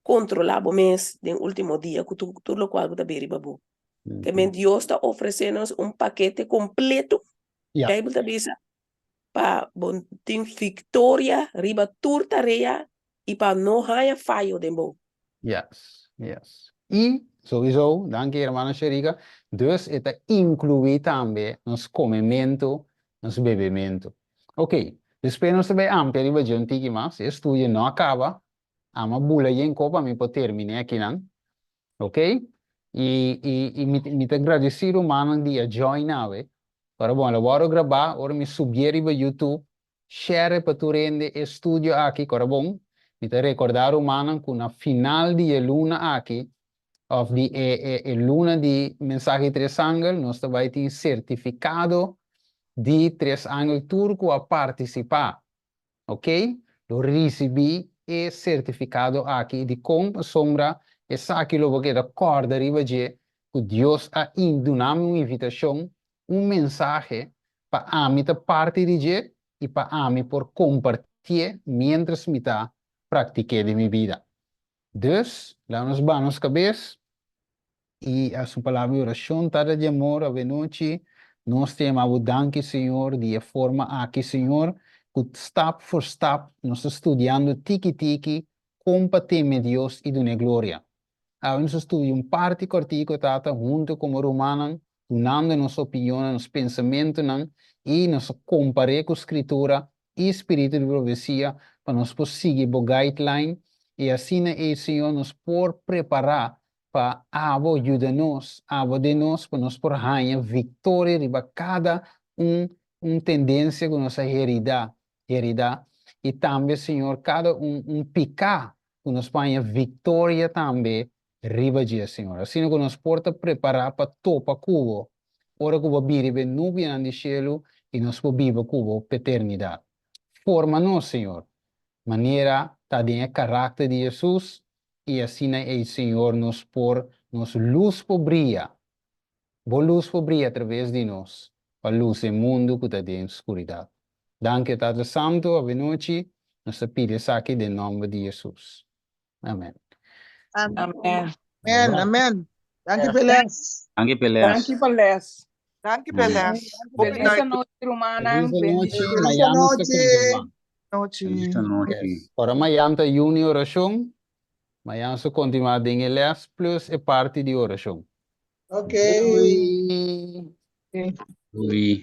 kontrolá bo mes den último dia ku tur lokual ku ta bin riba bo. Te men Dios ta ofresé nos un pakete kompleto, Beibel ta bisa, pa bo tin viktoria riba tur tarea i pa no haña fayo den bo. Yes, yes. I souiso, danki hermana Sherika, dus e ta inkluí tambe nos komementu, nos bebementu. Ok, despues nos ta bai amplia riba dje un tiki mas, e studio no a kaba, amo a bula yen ko pa mi por terminé akinan. Ok, i i i mi mi ta gradisí rumannan di a join awe. Ora bon, lo wòrdu grabá, ora mi subié riba YouTube, Share pa tur hende e studio aki, kora bon. Mi ta rekordá rumannan ku na final di e luna aki, òf di e e e luna di Mensahe di Tres Angel, nos ta bai tin sertifikado di Tres Angel tur ku a partisipá, ok, lo risibí e sertifikado aki. Dikon? Pasobra esaki lo bo keda kòrda riba dje ku Dios a duna mi un invitashon un mensahe pa ami ta parti di dje i pa ami por kompartié miéntras mi ta praktik'é den mi bida. Dus, laga nos baha nos kabes i hasi un palabra di orashon. Tata di amor, avenochi nos ta yama Bo danki, Señor, di e forma aki, Señor, ku stap for stap nos ta studiando tiki tiki kon pa teme Dios i dun'é gloria. Awe nos a studia un parti kòrtiku, Tata, huntu komo rumannan, dunando nos opinionnan, nos pensamentunan, i nos a kompar'é ku Skritura i spiritu di profesia pa nos por sigui bo guideline, i asina ei, Señor, nos por prepará pa abo yuda nos, abo den nos, pa nos por haña viktoria riba kada un un tendensia ku nos a heridá, heridá. I tambe, Señor, kada un un piká ku nos por haña viktoria tambe riba dje, Señor. Asina ku nos por ta prepará pa topa ku Bo ora ku Bo bira riba e nubianan di shelu i nos por biba ku Bo pa eternidat. Forma nos, Señor, manera ta den e karakter di Hesus i asina ei, Señor, nos por, nos lus por bria. Bo lus por bria atraves di nos pa lus e mundu ku ta den skuridat. Danki, Tata Santu, avenochi nos ta pidi esaki den nòmber di Hesus. Amen. Amen. Amen, amen. Danki pa e les. Danki pa e les. Danki pa les. Danki pa e les. Hopi Feliz danki. anochi, rumannan. Feliz anochi. Bendishon. Mañana nos ta Feliz anochi. kontinuá. Nochi. Feliz anochi. Yes. Ora mañana ta yuni orashon, mañana nos ta kontinuá den e les plus e parti di orashon. Ok. Doei. Doei.